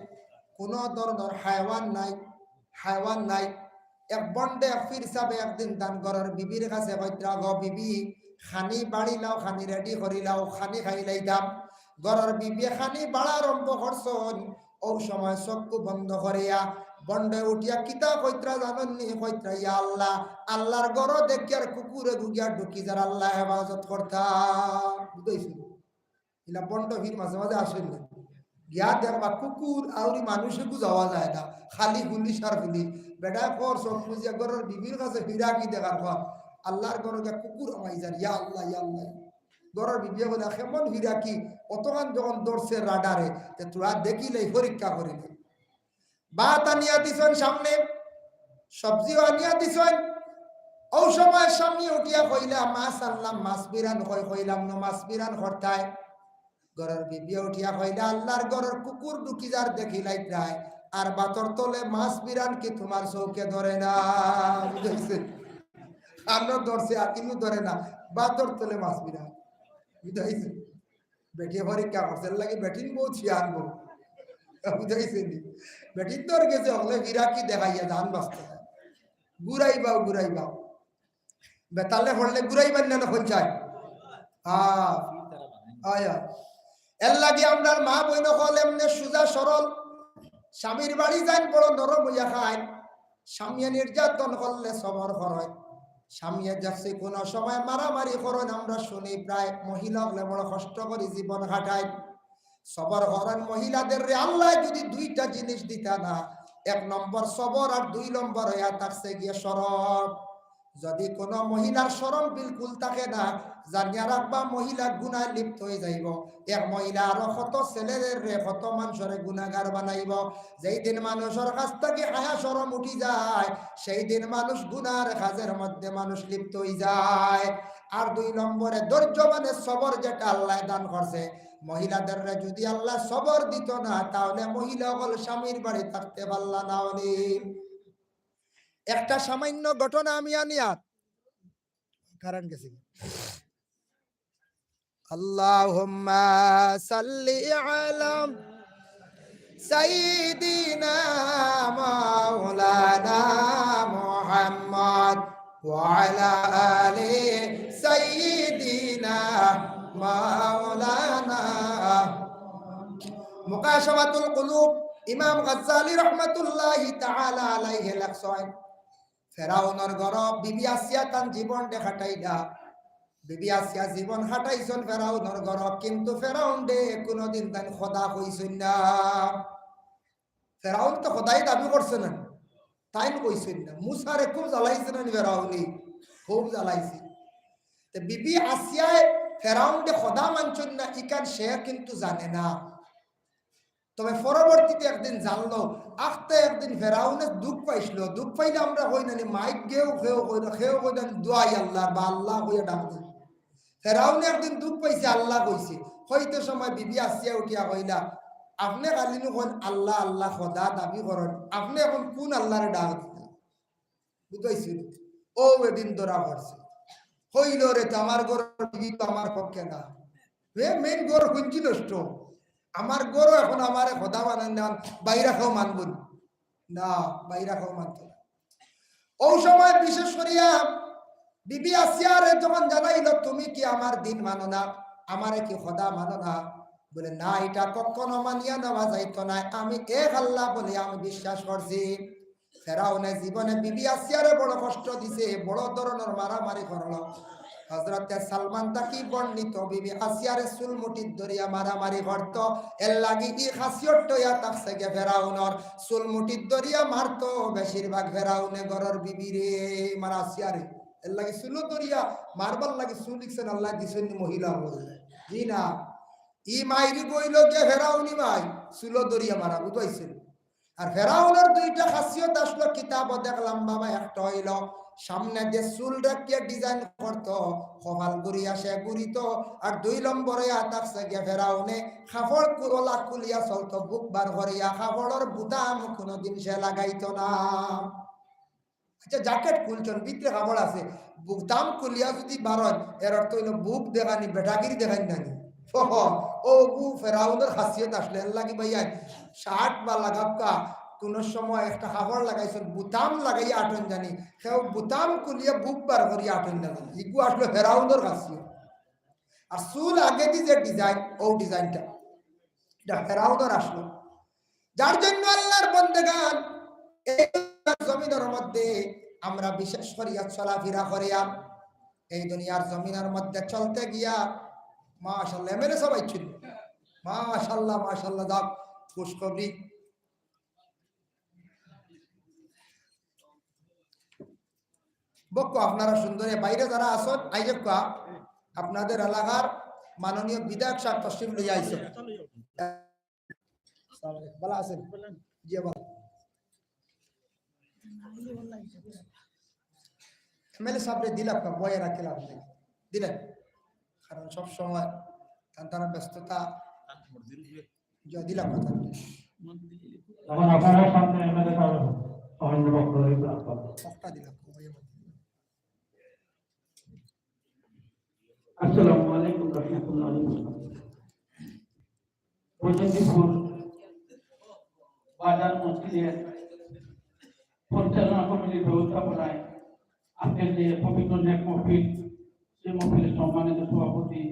কোনো ধরনর হায়ওয়ান নাই, হায়ওয়ান নাই। এক বন্ডে এক পীর সাবে একদিন তান ঘরর বিবির কাছে কইতরা, "গো বিবি, খানি বাড়িলাও, খানি রেডি করিলাও, খানি খাইলাইতাম।" ঘরর বিবিয়ে খানি বাড়া আরম্ভ করছইন, অউ সময় চক্ষু বন্ধ করিয়া বন্ডে উঠিয়া কিতা কইতরা জানইননি? কইতরা, "ইয়া আল্লাহ, আল্লাহর ঘরো দেখিয়ার কুকুরে গুগিয়া ঢুকি যার, আল্লায় হেফাজত করতা।" বুঝাইছি? ইলা বন্ড পীর মাঝে মাঝে আসইন না। গিয়া দেখবা কুকুর আউরি মানুষে বুঝাওয়া যায় না, খালি পুলিশ আর পুলিশ। বেটা কর চোখ বুজিয়া ঘরর বিবির কাছে ফিরাকি দেখার পর আল্লাহর ঘরো গিয়া কুকুর হামাই যার, ইয়া আল্লাহ, ইয়া আল্লাহ। ঘরর বিবিয়ে কইলা, "কেমন ফিরাকি, অতখান যখন ধরছে রাডারে, তে তোরা দেখিলে পরীক্ষা করিলে।" ভাত আনিয়া দিছইন সামনে, সবজিও আনিয়া দিছইন। অউ সময় স্বামীয়ে উঠিয়া কইলা, "মাছ আনলাম, মাছ বিরান কই।" কইলাম, "না, মাছ বিরান করতায়।" ঘরর বিবিয়ে উঠিয়া কইলা, "আল্লার ঘরর কুকুর ঢুকি যার দেখিলাইতরায়, আর ভাতর তলে মাছ বিরান কি তুমার চউখে ধরে না?" বুঝাইছে? কানো ধরছে, আর ইনো ধরে না, ভাতর তলে মাছ বিরান। বুঝাইছে? বেটিয়ে পরীক্ষা করছে, এর লাগি বেটিন বউত শিয়ান বউ। বুঝাইছে নি? বেটিন ধর গেছে, হকলে ফিরাকি দেখাইয়া জান বাঁচতে। ঘুরাইবাও, ঘুরাইবাও। বেতালে পড়লে ঘুরাইবার না, না পঞ্চায়? হ্যাঁ। আয়া। এর লাগি আমরার মা বইন অকল এমনে সুজা সরল। স্বামীর বাড়ি যাইন বড় নরম অইয়া খাইন। স্বামীয়ে নির্যাতন করলে সবর করইন। স্বামীয়ে দেখছি কুনু সময় মারামারি করইন, আমরা শুনি প্রায় মহিলা অকলে বড় কষ্ট করি জীবন কাটাইন। সবর করইন মহিলাদেররে আল্লায় যুদি দুইটা জিনিস দিতা না, এক নম্বর সবর আর দুই নম্বর অইয়া থাকছে গিয়া শরম। যুদি কুনু মহিলার শরম বিলকুল থাকে না, জানিয়া রাখবা মহিলা গুনায় লিপ্ত অইযাইবো। এক মহিলা আরো কত ছেলেরে, কত মানষরে গুনাগার বানাইবো। যেই দিন মানুষর কাছ থাকি হায়া শরম উঠি যায়, সেই দিন মানুষ গুনার কাজের মধ্যে মানুষ লিপ্ত অইযায়। আর দুই নম্বরে ধৈর্য মানে সবর, যেটা আল্লায় দান করছে। মহিলাদেররে যুদি আল্লায় সবর দিতো না, তাহলে মহিলা অকল স্বামীর বাড়ি থাকতে পারলা না অনি। একটা সামান্য ঘটনা আমি আনিয়ার। কারেন্ট গেছে গি? اللهم صل على سيدنا مولانا محمد وعلى آل سيدنا مولانا। মুকাশাফাতুল কুলুব ইমাম গাজ্জালী রহমাতুল্লাহি তাআলা আলাইহি লেখছইন, ফেরাউনর ঘরো বিবি আসিয়া তান জীবনটা কাটাইলা। বিবি আসিয়া জীবন কাটাইছইন ফেরাউনর ঘরো, কিন্তু ফেরাউনরে কুনুদিন তাইন খোদা কইছইন না। ফেরাউন তো খোদাই দাবি করছে না, তাইন কইছইন না। মুসারে খুব জ্বালাইছে না নি ফেরাউনে? খুব জ্বালাইছে। তে বিবি আসিয়ায় ফেরাউনরে খোদা মানছইন না, ইখান সে কিন্তু জানে না। তবে পরবর্তীতে একদিন জানলো, আখতা একদিন ফেরাউনে দুখ পাইছিল। দুখ পাইলে আমরা কই না নি, মাইক গেও কেউ কই না, কেউ কই না, "দোয়াই আল্লাহ" বা "আল্লাহ" কইয়া ডাক দেয়। ফেরাউনে একদিন দুখ পাইছে, আল্লাহ কইছে। কইতে সময় বিবি আসিয়া উঠিয়া কইলা, "আপনে খালি নু কইন আল্লাহ আল্লাহ, খোদা দাবি করইন, আপনে এখন কুন আল্লাহরে ডাক দিতা?" বুঝাইছিল। ও এদিন ধরা পড়ছে। কইল, "রে, তো আমার ঘরর বিবি তো আমার পক্ষে না। হে, মেইন ঘর হুঞ্জি নষ্ট। আমার ঘরো এখন আমারে খোদা মানইন না, বাইরা কেউ মানবো না।" না, বাইরা কেউ মানতো না। অউ সময় বিশেষ করিয়া বিবি আসিয়ারে যখন জানাইল, "তুমি কি আমার দিন মানো না, আমারে কি খোদা মানো না?" বলে, "না, ইটা কখনো মানিয়া নেওয়া যাইতো না, আমি এক আল্লাহ বলে আমি বিশ্বাস করছি।" ফেরাউনে জীবনে বিবি আসিয়ারে বড় কষ্ট দিছে, বড় ধরনর মারামারি করলো। হযরতে সালমান থাকি বর্ণিত, বিবি আসিয়ারে চুল মুঠিত ধরিয়া মারামারি করতো। এর লাগি ই খাসিয়তটা অইয়া থাকছে গিয়া ফেরাউনর, চুল মুঠিত ধরিয়া মারতো বেশিরভাগ ফেরাউনে ঘরর বিবিরে, মারা আসিয়ারে। এর লাগি চুলো ধরিয়া মারবার লাগি চুল ইকছেন আল্লায় দিছইন নি মহিলা অকলরে? জি না। ই মাইরি বইল গিয়া ফেরাউনি মাই, চুলো ধরিয়া মারা, বুঝাইছইন? আর ফেরাউনর দুইটা খাসিয়ত আসলো, কিতাবো দেখলাম বাবা, একটা অইল সামনে যে চুল রাখিয়া design করতো, কপাল ঘুরিয়া সে ঘুরিতো, আর দুই নম্বরে আ থাকছে গিয়া ফেরাউনে কাপড় কু-, ওলা খুলিয়া চলতো, বুক বার করিয়া, কাপড়র বুতাম কুনুদিন সে লাগাইতো না। আচ্ছা, jacket খুলছইন, ভিতরে কাপড় আছে, বুতাম খুলিয়া যুদি বারইন, এর অর্থ অইল বুক দেখানি, বেটাগিরি দেখানি নানি। ও, ও, ফেরাউনর খাসিয়ত আসলো, এর লাগি ভাইয়া, shirt বা লাগাবকা, কুনু সময় একটা কাপড় লাগাইছইন, বুতাম লাগাইয়া আটইন জানি, কেউ বুতাম খুলিয়া বুক বার করিয়া আটইন না জানি। ইগু আসলো ফেরাউনর খাসিয়ত। আর চুল আগেদি যে design, ও designটা, ইটা ফেরাউনর আসলো। যার জন্য আল্লাহর বন্দেগান, এই জমিনর মধ্যে আমরা বিশেষ করিয়া চলাফিরা করিয়া, এই দুনিয়ার জমিনর মধ্যে চলতে গিয়া, মাশাআল্লাহ, এমএলএ সাব আইছইন, মাশাআল্লাহ, মাশাআল্লাহ, যাক, খুশখবরি। বক্কো আপনারা সুন্দরে বাইরে যারা আছইন, আইজক্কা আপনাদের এলাকার মাননীয় বিধায়ক সাব তশরিফ লইয়া আইছইন। আসসালামু আলাইকুম। ভালা আছইন? জি, ভালা। এমএলএ সাহেবরে দিলাম না, বয়ে রাখলাম না। দিলেন। কারণ সব সময় তান তারা ব্যস্ততা। জি, দিলাম না তান। এখন আপনার সামনে এমএলএ সাহেব সমাজের বক্তব্য রাখবেন। কথা দিলাম। আসসালামু আলাইকুম রহমতুল্লাহ। বৈজয়ন্তীপুর বাজার মসজিদের পরিচালনা কমিটির ব্যবস্থাপনায় আজকের যে পবিত্র নেক মহফিল, সেই মহফিলের সম্মানিত সভাপতি,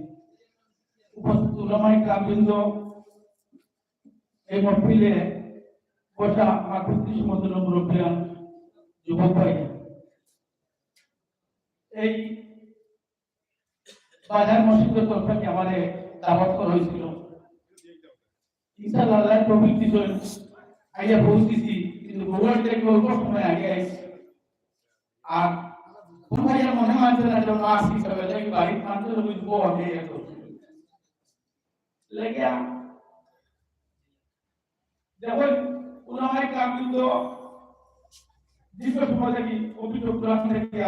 উপস্থিত উলামায়ে কেরামবৃন্দ, এই মহফিলে বসা আমার পিতৃ সমতুল্য মুরব্বিয়ান, যুবক ভাই, এই বাজার মসজিদের তরফ থেকে আমারে দাওয়াত করা হয়েছিল। ইনশাআল্লাহ, আল্লাহ তৌফিক দিছইন, আইয়া পৌঁছিছি, কিন্তু ভগবান থেকে অল্প সময় আগে আইছি। আর কোন ভাইয়া মনে মানছে না, যেমন আসি সবাই, তাই বাড়ির মানছে না, বুঝবো আমি এত। লেগে আ-, দেখুন, উলামায়ে কেরাম কিন্তু দীর্ঘ সময় থাকি পবিত্র কোরআন থেকে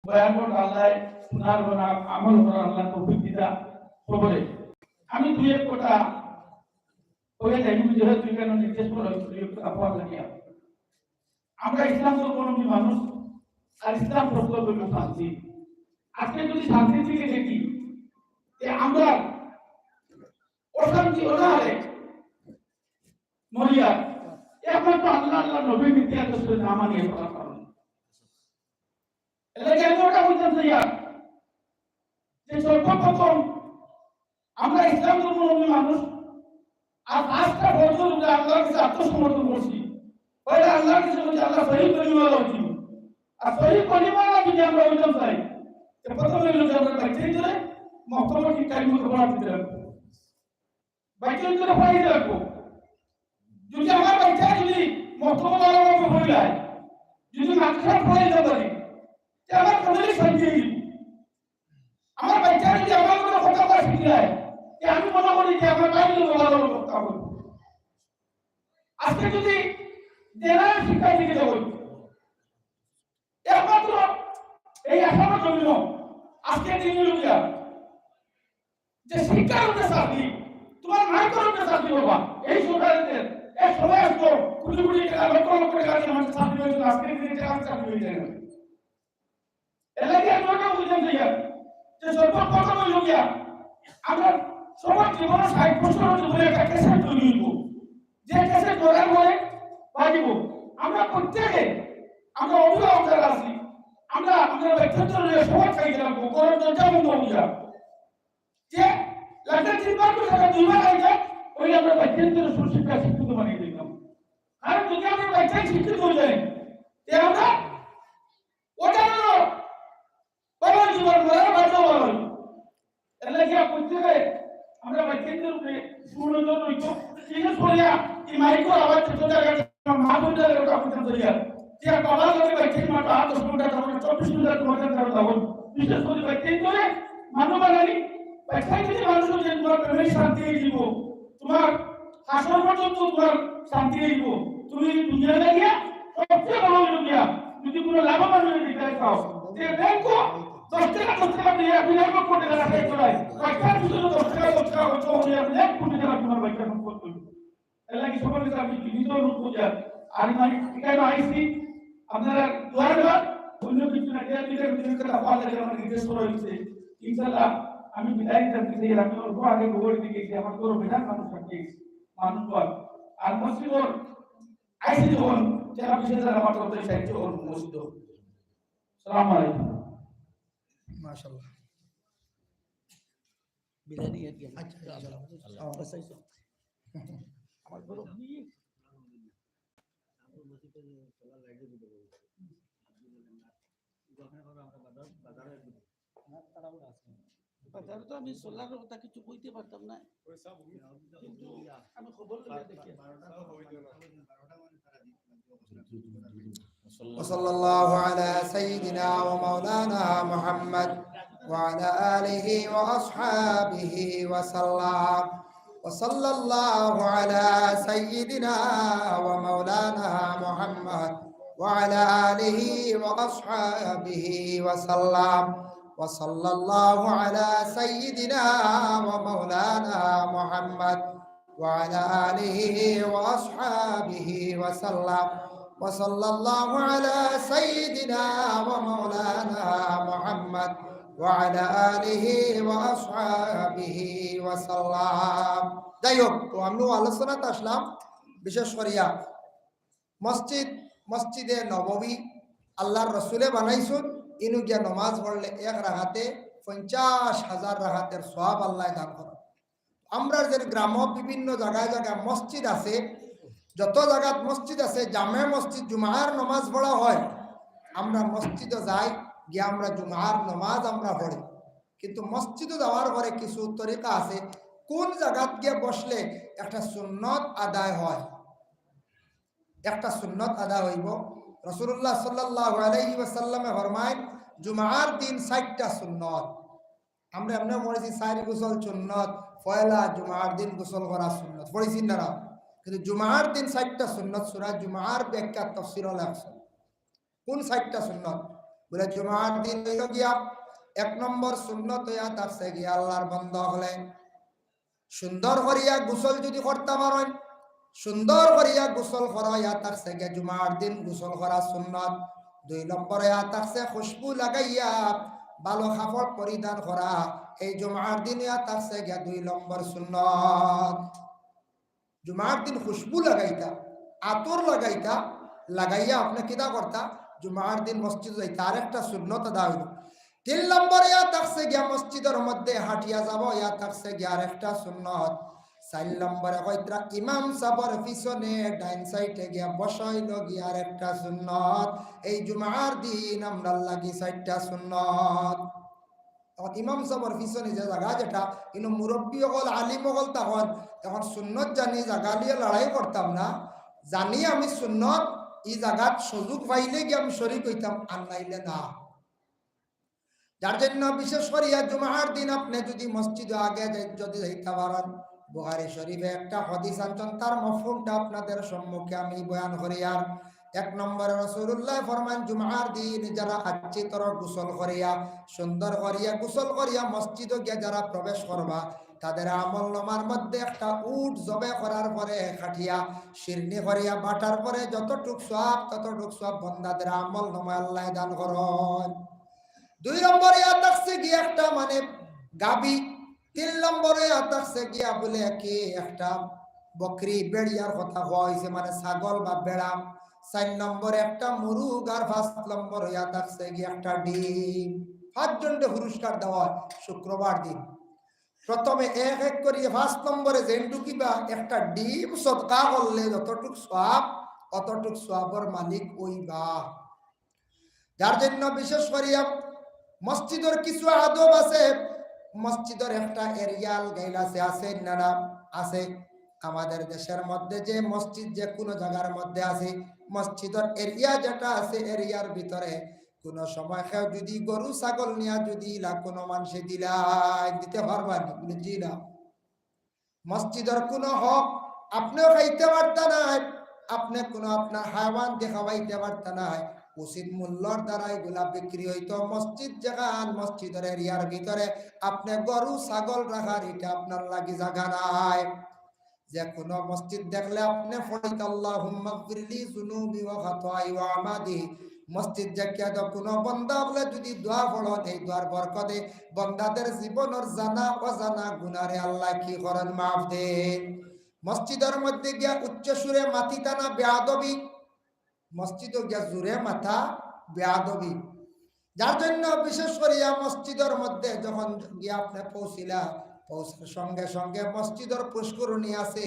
বয়ান করতে আল্লাহ শোনার করা, আমল করার আল্লাহ তৌফিক দিতা সকলে। আমি দুই এক কথা কইয়া যাই, যেহেতু এখানে নির্দেশ করা হয়েছে, দুই এক কথা বলা লাগে। আমরা ইসলাম ধর্মাবলম্বী মানুষ, আর ইসলাম ধর্ম হইল শান্তি। আজকে যদি শান্তির দিকে দেখি, যে আমরা অশান্তি অনাহারে মরিয়া, একমাত্র আল্লাহ, আল্লাহ নবীর নীতি আদর্শ না মানিয়ে করার কারণে। এর লাগি আমি ওটা বলতে চাই আর, যে সর্বপ্রথম আমরা ইসলাম ধর্মাবলম্বী মানুষ, আর পাঁচটা ফরজের উপরে আল্লাহর কাছে আত্মসমর্পণ করছি। পয়লা আল্লাহর কাছে বলছি, "আল্লাহ, সহি কলিমা দাও তুমি।" আর সহি কলিমা যদি আমরা অইতাম চাই, তো প্রথমে হইল যে আমরা বাচ্চাই ধরে মক্তবে ঠিক টাইম মতো পড়া দিতে লাগবো। বাচ্চাই ধরে পড়াইতে লাগবো। যদি আমার বাচ্চা যদি মক্তবে ভালোভাবে পড়ে যায়, যদি মাদ্রাসা পড়াইতে পারি, তে আমার ফ্যামিলি শান্তি হইব। আমার বাচ্চা যদি আমার কোনো কথা কওয়া শিখে যায়, তে আমি মনে করি যে আমার ভাই লোক ভালো কথা বলবো। আজকে যদি জেনারেল শিক্ষা দিকে যাবো, একমাত্র এই আসামের জন্য আজকে দিন হইল গিয়া যে শিক্ষার উপরে চাকরি, তোমার মাইকর উপরে চাকরি বাবা, এই সরকারের এক সময় আসতো, কোটি কোটি টাকা, লক্ষ লক্ষ টাকা দিয়ে আমাদের চাকরি হয়েছিল, আজকে দিনে টাকা চাকরি হয়ে যায় না। এর লাগি আমি ওটা বুঝতে চাই আর, যে সর্বপ্রথম হইল গিয়া, আমরা সবার জীবনে ষাট বছরের জীবনে একটা ক্যাসেট তৈরি হইব, যে ক্যাসেট ধরার পরে বাজিব। আমরা প্রত্যেকে, আমরা অভিভাবক যারা আছি, আমরা, আমরা ব্যক্তিত্ব নিয়ে সবার চাই রাখবো, করার দরজা বন্ধ হয়ে যাবে। যে লাগে তিনবার করে সেটা দুইবার হয়ে যায়, ওই আমরা ব্যক্তিত্ব সুশিক্ষা শিক্ষিত বানিয়ে দিলাম। কারণ যদি আমরা ব্যবসায়িক শিক্ষিত হয়ে যাই, তে আমরা ওটা হলো বাবার জীবন, বাবার বাচ্চা বড় হয়। এর লাগি প্রত্যেকে আমরা বাচ্চাদের উপরে সুনজর রইব। বিশেষ করিয়া এই মাইকর আওয়াজ ছোট জায়গায় আমার মা বোনদের ওটা বুঝতে চাইয়া যে বাবা যদি বাচ্চার মাথা আট দশ ঘন্টা, তারপরে চব্বিশ ঘন্টা তোমাদের কারো তখন বিশেষ করে বাচ্চাই করে মানু বানানি, বাচ্চাই যদি মানুষ যে তোমার প্রেমের শান্তি দিব, তোমার হাসর পর্যন্ত তোমার শান্তি দিব। তুমি দুনিয়া লাগিয়া সবচেয়ে বড় হইল গিয়া যদি কোনো লাভবান হয়ে দিতে চাও, যে ব্যাংকও দশ টাকা, দশ টাকা দিয়ে আপনি এক লক্ষ টাকা রাখাই করায়, বাচ্চার ভিতরে দশ টাকা, দশ টাকা খরচ হলে আপনি এক কোটি টাকা তোমার বাচ্চা সম্পদ করবে। এর লাগি সকলের কাছে আমি বিনীত অনুরোধ করি। আর আমি এখানে আইছি, আপনারা দোয়া দেওয়া, অন্য কিছু না, এটা নিজের ভিতরে একটা ভালো লাগে, আমার নির্দেশ করা হয়েছে। ইনশাআল্লাহ, আমি বিদায় নিতে চাই, আমি অল্প আগে খবর দিকে গেছি, আমার কোনো বেটার মানুষ থাকে, মানুষ বল। আর মসজিদর আইসি যখন, যারা বিশেষ যারা আমার তরফ থেকে সাহায্য করুন মসজিদ। সালাম আলাইকুম। মাশাআল্লাহ। বিদায় নিয়ে আর কি? আচ্ছা, আচ্ছা। বাস এই তো। আমার বলো। বাজারে তো আমি সোলার কথা কিছু কইতে পারতাম না, কিন্তু আমি খবর লইয়া দেখি। وصلى الله على سيدنا ومولانا محمد وعلى آله وأصحابه وسلم. وصلى الله على سيدنا ومولانا محمد وعلى آله وأصحابه وسلم. وصلى الله على سيدنا ومولانا محمد وعلى آله وأصحابه وسلم. وصلى الله على سيدنا ومولانا محمد وعلى آله وأصحابه وسلم. যাই হোক, তো আমরা আলোচনাত আসলাম, বিশেষ করিয়া মসজিদ, মসজিদে নববী আল্লাহর রসুলে বানাইছইন, ইনো গিয়া নমাজ পড়লে এক রাকাতে পঞ্চাশ হাজার রাকাতের সওয়াব আল্লায় দান করইন। আমরার যে গ্রামো বিভিন্ন জাগায় জাগায় মসজিদ আছে, যত জাগাত মসজিদ আছে, জামে মসজিদ জুমার নমাজ পড়া হয়, আমরা মসজিদো যাই, গিয়া আমরা জুমার নমাজ আমরা পড়ি। কিন্তু মসজিদো যাওয়ার পরে কিছু তরিকা আছে, কোন জাগাত গিয়া বসলে একটা সুন্নত আদায় হয়, একটা সুন্নত আদায় হইবো। রাসূলুল্লাহ সাল্লাল্লাহু আলাইহি ওয়াসাল্লামে ফরমাইন, জুমার দিন চাইরটা সুন্নত। আমরা এমনে পড়ছি চাইর গোসল সুন্নত, পয়লা জুমার দিন গোসল করা সুন্নত, পড়ছি না না? কিন্তু জুমার দিন চাইরটা সুন্নত, সূরা জুমার ব্যাখ্যা তফসিরো লেখছে। কোন চাইরটা সুন্নত? বলে, জুমার দিন হইল গিয়া এক নম্বর সুন্নত হইয়া থাকছে গিয়া আল্লাহর বান্দা অকলে সুন্দর করিয়া গোসল যদি করতা পারইন, সুন্দর করিয়া গোসল করা ইয়া থাকছে গিয়া জুমার দিন গোসল করা সুন্নত। দুই নম্বর ইয়া থাকছে খুশবু লাগাইয়া ভালো কাপড় পরিধান করা, এই জুমার দিন ইয়া থাকছে গিয়া দুই নম্বর সুন্নত। জুমার দিন খুশবু লাগাইতা, আতর লাগাইতা, লাগাইয়া আপনে কিতা করতা? জুমার দিন মসজিদো যাইতা, আরেকটা সুন্নত আদায় হইল। তিন নম্বর ইয়া থাকছে গিয়া মসজিদর মধ্যে হাঁটিয়া যাওয়া, ইয়া থাকছে গিয়া আরেকটা সুন্নত। চাইর নম্বরে কইতরা ইমাম সাবর পিছনে ডাইন সাইডে গিয়া বসা অইল গিয়া আরেকটা সুন্নত। এই জুমার দিন আমরার লাগি চাইরটা সুন্নত। এখন ইমাম সাবর পিছনে যে জাগা যেটা, ইনো মুরব্বি অকল, আলিম অকল থাকইন, এখন সুন্নত জানি জাগা লইয়া লড়াই করতাম না, জানি আমি সুন্নত, ই জাগাত সুযোগ পাইলে গিয়া আমি শরিক অইতাম, আর নাইলে না। যার জন্য বিশেষ করিয়া জুমার দিন আপনে যদি মসজিদো আগে যাই-, যদি যাইতা পারইন, বুখারী শরিফে একটা হাদিস আনছইন, তার মফহুমটা আপনাদের সম্মুখে আমি বয়ান করিয়ার। এক নম্বরে রাসূলুল্লায় ফরমাইন, জুমার দিন যারা আচ্ছি তরে গোসল করিয়া, সুন্দর করিয়া গোসল করিয়া মসজিদো গিয়া যারা প্রবেশ করবা, তাদের আমল নামার মধ্যে একটা উট জবে করার পরে কাটিয়া, শিরনি করিয়া বাটার পরে যতটুক সওয়াব, ততটুক সওয়াব বন্দাদের আমল নামায় আল্লায় দান করইন। দুই নম্বরে ইয়া থাকছে গিয়া একটা মানে গাভী, তিন নম্বরে ইয়া থাকছে গিয়া বলে কি একটা বকরি, বেড়িয়ার কথা কওয়া অইছে, মানে ছাগল বা বেড়া। চাইর নম্বরে একটা মুরুগ, আর পাঁচ নম্বরে ইয়া থাকছে গিয়া একটা ডিম। পাঁচজনরে পুরস্কার দেওয়া হয় শুক্রবার দিন। প্রথমে এক এক করিয়া পাঁচ নম্বরে যেন ঢুকিবা, একটা ডিম সদকা করলে যতটুক সওয়াব, অতটুক সওয়াবর মালিক অইবা। যার জন্য বিশেষ করিয়া মসজিদর কিছু আদব আছে, মসজিদর একটা এরিয়া গাইল আছে, আছে না না? আছে। আমাদের দেশের মধ্যে যে মসজিদ যে কোনো জাগার মধ্যে আছে, মসজিদর এরিয়া যেটা আছে, এরিয়ার ভিতরে কোনো সময় কেউ যদি গরু ছাগল নিয়া যদি ইলা কোনো মানষে দিলাইন, দিতে পারবা নি? বলে, "জি না।" মসজিদর কোনো হক আপনেও খাইতে পারতা নায়, আপনে কোনো আপনার হায়াওয়ানরে খাওয়াইতে পারতা নায়। উচিত মূল্যর দ্বারা ইগুলা বিক্রি অইতো। মসজিদ যেখান, মসজিদর এরিয়ার ভিতরে আপনে গরু ছাগল রাখার ইটা আপনার লাগি জাগা নায়। যে কোনো মসজিদ দেখলে আপনে পড়ইতা, "আল্লাহুম্মাগফিরলি যুনুবি ওয়া খাতায়ায়া ওয়া আমাদি।" মসজিদ দেখিয়া তো কোনো বন্দা অকলে যদি দোয়া পড়ইন, এই দোয়ার বরকতে বন্দাদের জীবনর জানা অজানা গুনারে আল্লায় কি করইন? মাফ দেইন। মসজিদর মধ্যে গিয়া উচ্চ সুরে মাতিতা না, বেয়াদবি। মসজিদো গিয়া জুরে মাতা বেয়াদবি। যার জন্য বিশেষ করিয়া মসজিদর মধ্যে যখন গিয়া আপনে পৌঁছিলা, পৌঁছার সঙ্গে সঙ্গে মসজিদর পুষ্করিণী আছে,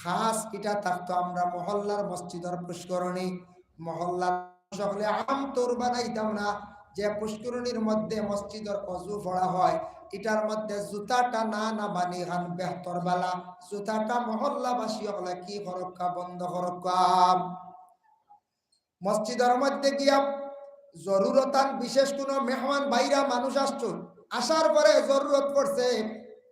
খাস ইটা থাকতো আমরা মহল্লার মসজিদর পুষ্করিণী, মহল্লার সকলে আম তৌর বানাইতাম না, যে পুষ্করিণীর মধ্যে মসজিদর অজু পড়া হয়, ইটার মধ্যে জুতাটা না নামানি খান বেহতর বালা, জুতাটা মহল্লাবাসী অকলে কি করউক্কা, বন্ধ করউক্কা। মসজিদর মধ্যে গিয়া জরুরতান বিশেষ কোনো মেহমান বাইরা মানুষ আসছইন, আসার পরে জরুরত পড়ছে,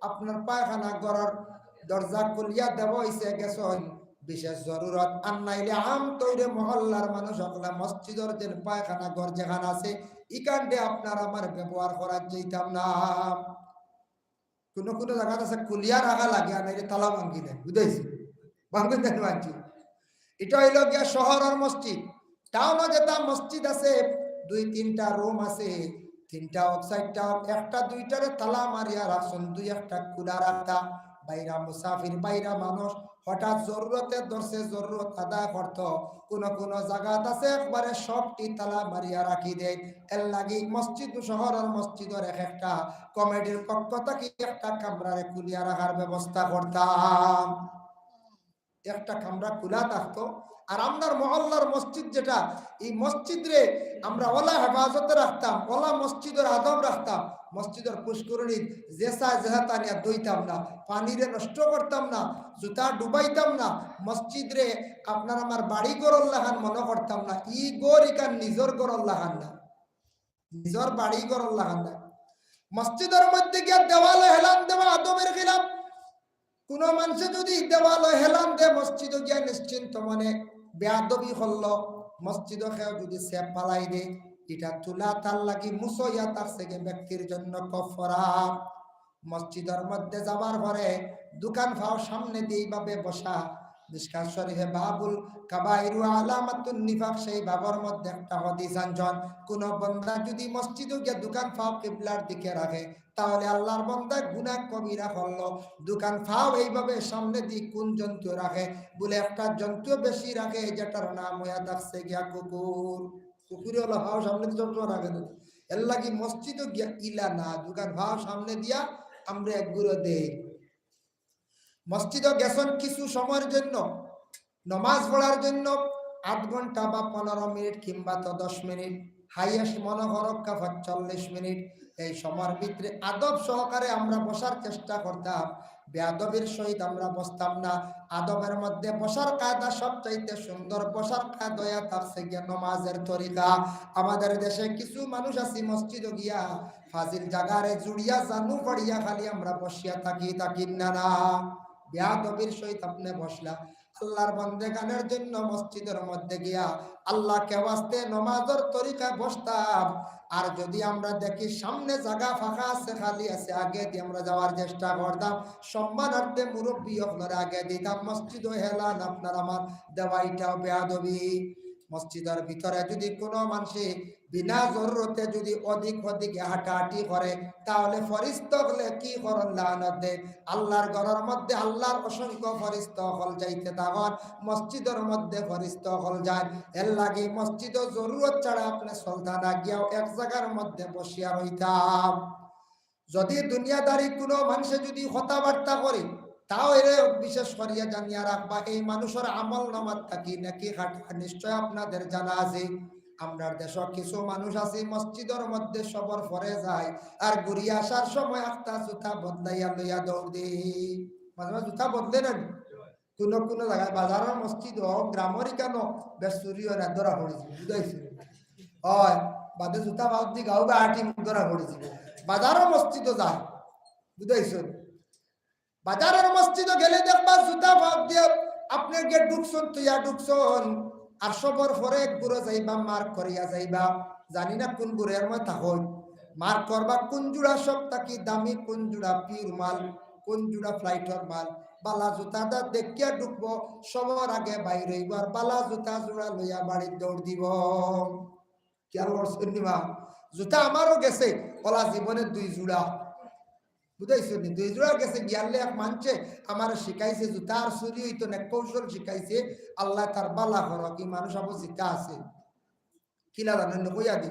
আপনার পায়খানা ঘরর দরজা খুলিয়া দেওয়া অইছে, গেছইন, বিশেষ জরুরত, আর নাইলে আম তৌরে মহল্লার মানুষ অকলে মসজিদর যেন পায়খানা ঘর যেখান আছে, ইখানরে আপনার আমার ব্যবহার করার যাইতাম না। কুনু কুনু জাগাত আছে খুলিয়া রাখা লাগে, আর নাইলে তালা ভাঙ্গি দেয়, বুঝাইছি? ভাঙ্গি দেয় ভাঙ্গি। ইটা অইলো গিয়া শহরর মসজিদ। টাউনো যেটা মসজিদ আছে, দুই তিনটা রুম আছে, তিনটা হোক, চাইরটা হোক, একটা দুইটারে তালা মারিয়া রাখছইন, দুই একটা খুলা রাখতা। বাইরা মুসাফির, বাইরা মানুষ, হঠাৎ জরুরতে ধরছে, জরুরত আদায় করতো। কুনু কুনু জাগাত আছে একবারে সবটি তালা মারিয়া রাখি দেয়। এর লাগি মসজিদ, শহরর মসজিদর এক একটা কমিটির পক্ষ থাকি একটা কামরারে খুলিয়া রাখার ব্যবস্থা করতাম। একটা কামরা খুলা থাকতো। আর আমরার মহল্লার মসজিদ যেটা, এই মসজিদরে আমরা অলা হেফাজতে রাখতাম, অলা মসজিদর আদব রাখতাম। মসজিদর পুষ্করিণীত যে চায় যে চায় তা নিয়া ধইতাম না, পানিরে নষ্ট করতাম না, জুতা ডুবাইতাম না। মসজিদরে আপনার আমার বাড়ি ঘরর লাখান মনো করতাম না। ই ঘর ইখান নিজর ঘরর লাখান না, নিজর বাড়ি ঘরর লাখান না। মসজিদর মধ্যে গিয়া দেওয়ালো হেলান দেওয়া আদবের খিলাফ। কুনু মানষে যুদি দেওয়ালো হেলান দে, মসজিদো গিয়া নিশ্চিন্ত মনে বেয়াদবি করলো, মসজিদো কেউ যুদি সেপ ফালাই দে, ইটা তুলা তার লাগি মুসইয়া থাকছে গি ব্যক্তির জন্য কফরা। মসজিদর মধ্যে যাবার পরে দুখান পাও সামনে দিয়া এইভাবে বসা, মিশকাত শরীফে বাবুল কাবাইরু আলামাতুন নিফাক, সেই বাবর মধ্যে একটা হাদিস আনছইন, কুনু বন্দা যুদি মসজিদো গিয়া দুখান পাও কিবলার দিকে রাখে, তাহলে আল্লাহর বন্দায় গুনাহ কবিরা করলো। দুখান পাও এইভাবে সামনে দি কুন জন্তু রাখে? বলে একটা জন্তু বেশি রাখে, যেটার নাম অইয়া থাকছে গিয়া কুকুর। কুকুরে অলা পাও সামনে দি সবসময় রাখে না। এর লাগি মসজিদো গিয়া ইলা না, দুখান পাও সামনে দিয়া আমরা এক গুঁড়ো দেই। মসজিদো গেছইন কিছু সময়ের জন্য, নমাজ পড়ার জন্য আধা ঘন্টা বা পনেরো মিনিট কিংবা তো দশ মিনিট, হাইয়েস্ট মনো করউক্কা পঁয়তাল্লিশ মিনিট, এই সময়র ভিতরে আদব সহকারে আমরা বসার চেষ্টা করতাম। বেয়াদবির সহিত আমরা বসতাম না। আদবের মধ্যে বসার কায়দা সবচাইতে সুন্দর, বসার কায়দা অইয়া থাকছে গিয়া নমাজের তরিকা। আমাদের দেশে কিছু মানুষ আছি মসজিদো গিয়া ফাজিল জাগারে জুড়িয়া জানু পড়িয়া খালি আমরা বসিয়া থাকি, থাকি না না। বেয়াদবির সহিত আপনে বসলা। আল্লাহর বন্দেগানের জন্য মসজিদর মধ্যে গিয়া আল্লাহকে ওয়াস্তে নমাজর তরিকায় বসতাম। আর যুদি আমরা দেখি সামনে জাগা ফাঁকা আছে, খালি আছে, আগে দি আমরা যাওয়ার চেষ্টা করতাম, সম্মানার্থে মুরব্বি অকলরে আগে দিতাম। মসজিদো হেলান আপনার আমার দেওয়া ইটাও বেয়াদবি। মসজিদর ভিতরে যুদি কুনু মানষে বিনা জরুরতে যুদি অধিক অধিক হাঁটাহাঁটি করে, তাহলে ফিরিস্তা অকলে কি করইন? লানত দেইন। আল্লাহর ঘরর মধ্যে আল্লাহর অসংখ্য ফিরিস্তা অকল যাইতে থাকইন, মসজিদর মধ্যে ফিরিস্তা অকল যাইন। এর লাগি মসজিদো জরুরত ছাড়া আপনে চলতা না, গিয়াও এক জাগার মধ্যে বসিয়া রইতাম। যুদি দুনিয়াদারি কুনু মানষে যুদি কথাবার্তা করে, তাও এরে বিশেষ করিয়া জানিয়া রাখবা, এই মানুষর আমল নামাত থাকি নেকি কাটা নিশ্চয় আপনাদের জানা আছে। আমরার দেশো কিছু মানুষ আছে মসজিদর মধ্যে সবর পরে যায়, আর ঘুরিয়া আসার সময় একটা জুতা বদলাইয়া লইয়া দৌড় দেয়। মাঝে মাঝে জুতা বদলে না নি? কুনু কুনু জাগাত বাজারর মসজিদো, গ্রামর ইখানো বেশ চুরি অয় না, ধরা পড়ি যিবো, বুঝাইছি? অয়, বাদে জুতা পাওদি গাউ বা আটি ধরা পড়ি যিবো। বাজারর মসজিদো যায়, বুঝাইছো? বাজারর মসজিদো গেলে দেখবা জুতা পাওদি আপনে গিয়া ঢুকছইন, থইয়া ঢুকছইন, আর সবর পরে এক গুঁড়ো যাইবা, মার্ক করিয়া যাইবা। জানি না কুন গুঁড়োর মধ্যে থাকইন, মার্ক করবা কুন জুড়া সব থাকি দামি, কুন জুড়া পিওর মাল, কুন জুড়া ফ্লাইটর মাল। বালা জুতাটা দেখিয়া ঢুকবো, সবর আগে বাইর অইবো, আর বালা জুতা জুড়া লইয়া বাড়িত দৌড় দিবো। খেয়াল করছইন নি বা? জুতা আমারও গেছে, অলা জীবনে দুই জুড়া। বুঝাইছো নি? দুই জুড়া গেছে, গিয়ারলে এক মানষে আমারে শিখাইছে, জুতা আর চুরি অইতো না, কৌশল শিখাইছে। আল্লায় তার বালা করউক, ই মানুষ আবো জিতা আছে। কিলা জানইন নি? কইয়া দি।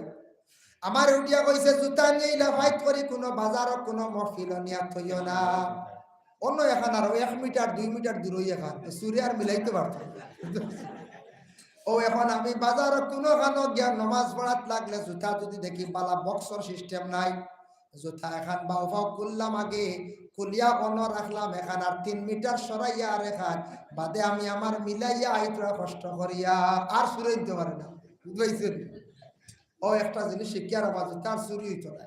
আমারে উঠিয়া কইছে, "জুতা নিয়া ইলা ফাইট করি কুনু বাজারো কুনু মহফিলো নিয়া থইও না।" অন্য এখান আরো এক মিটার, দুই মিটার দূরই এখান। চুরে আর মিলাইতো পারতো না। অউ এখন আমি বাজারো কুনুখানো গিয়া নমাজ পড়াত লাগলে জুতা যুদি দেখি বালা বক্সর সিস্টেম নাই, জুতা এখান বাউ পাও খুললাম আগে, খুলিয়া অনো রাখলাম এখান, আর তিন মিটার সরাইয়া আর এখান, বাদে আমি আমার মিলাইয়া আইতরা কষ্ট করিয়া আর চুরে নিতো পারে না, বুঝাইছো নি? অউ একটা জিনিস শিখিয়া রাখবা, জুতা আর চুরি অইতো না।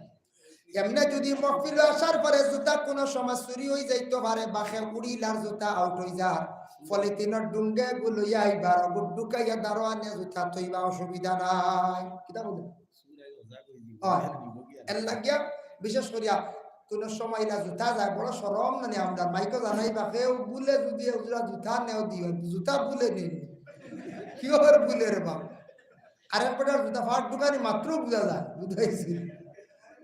এমনে যুদি মহফিলো আসার পরে জুতা কুনু সময় চুরি অই যাইতো পারে, বাখে উড়িলার জুতা আউট অই যার, পলিথিনর ডুঙ্গে গুলইয়া আইবার, অগুর ঢুকাইয়া দারোয়ানে জুতা থইবা, অসুবিধা নাই। কিতা বুলে? অয়। এর লাগিয়া বিশেষ করিয়া কুনু সময় ইলা জুতা যায়, বড় শরম নানি আমরার। মাইকো জানাইবা, কেউ বুলে যুদি এক জোড়া জুতা নেও দিও, জুতা বুলে নেই। কিওর বুলে রে বাপ? আরেক বেটার জুতা ফাট ঢুকানি মাত্র বুঝা যায়, বুঝাইছি।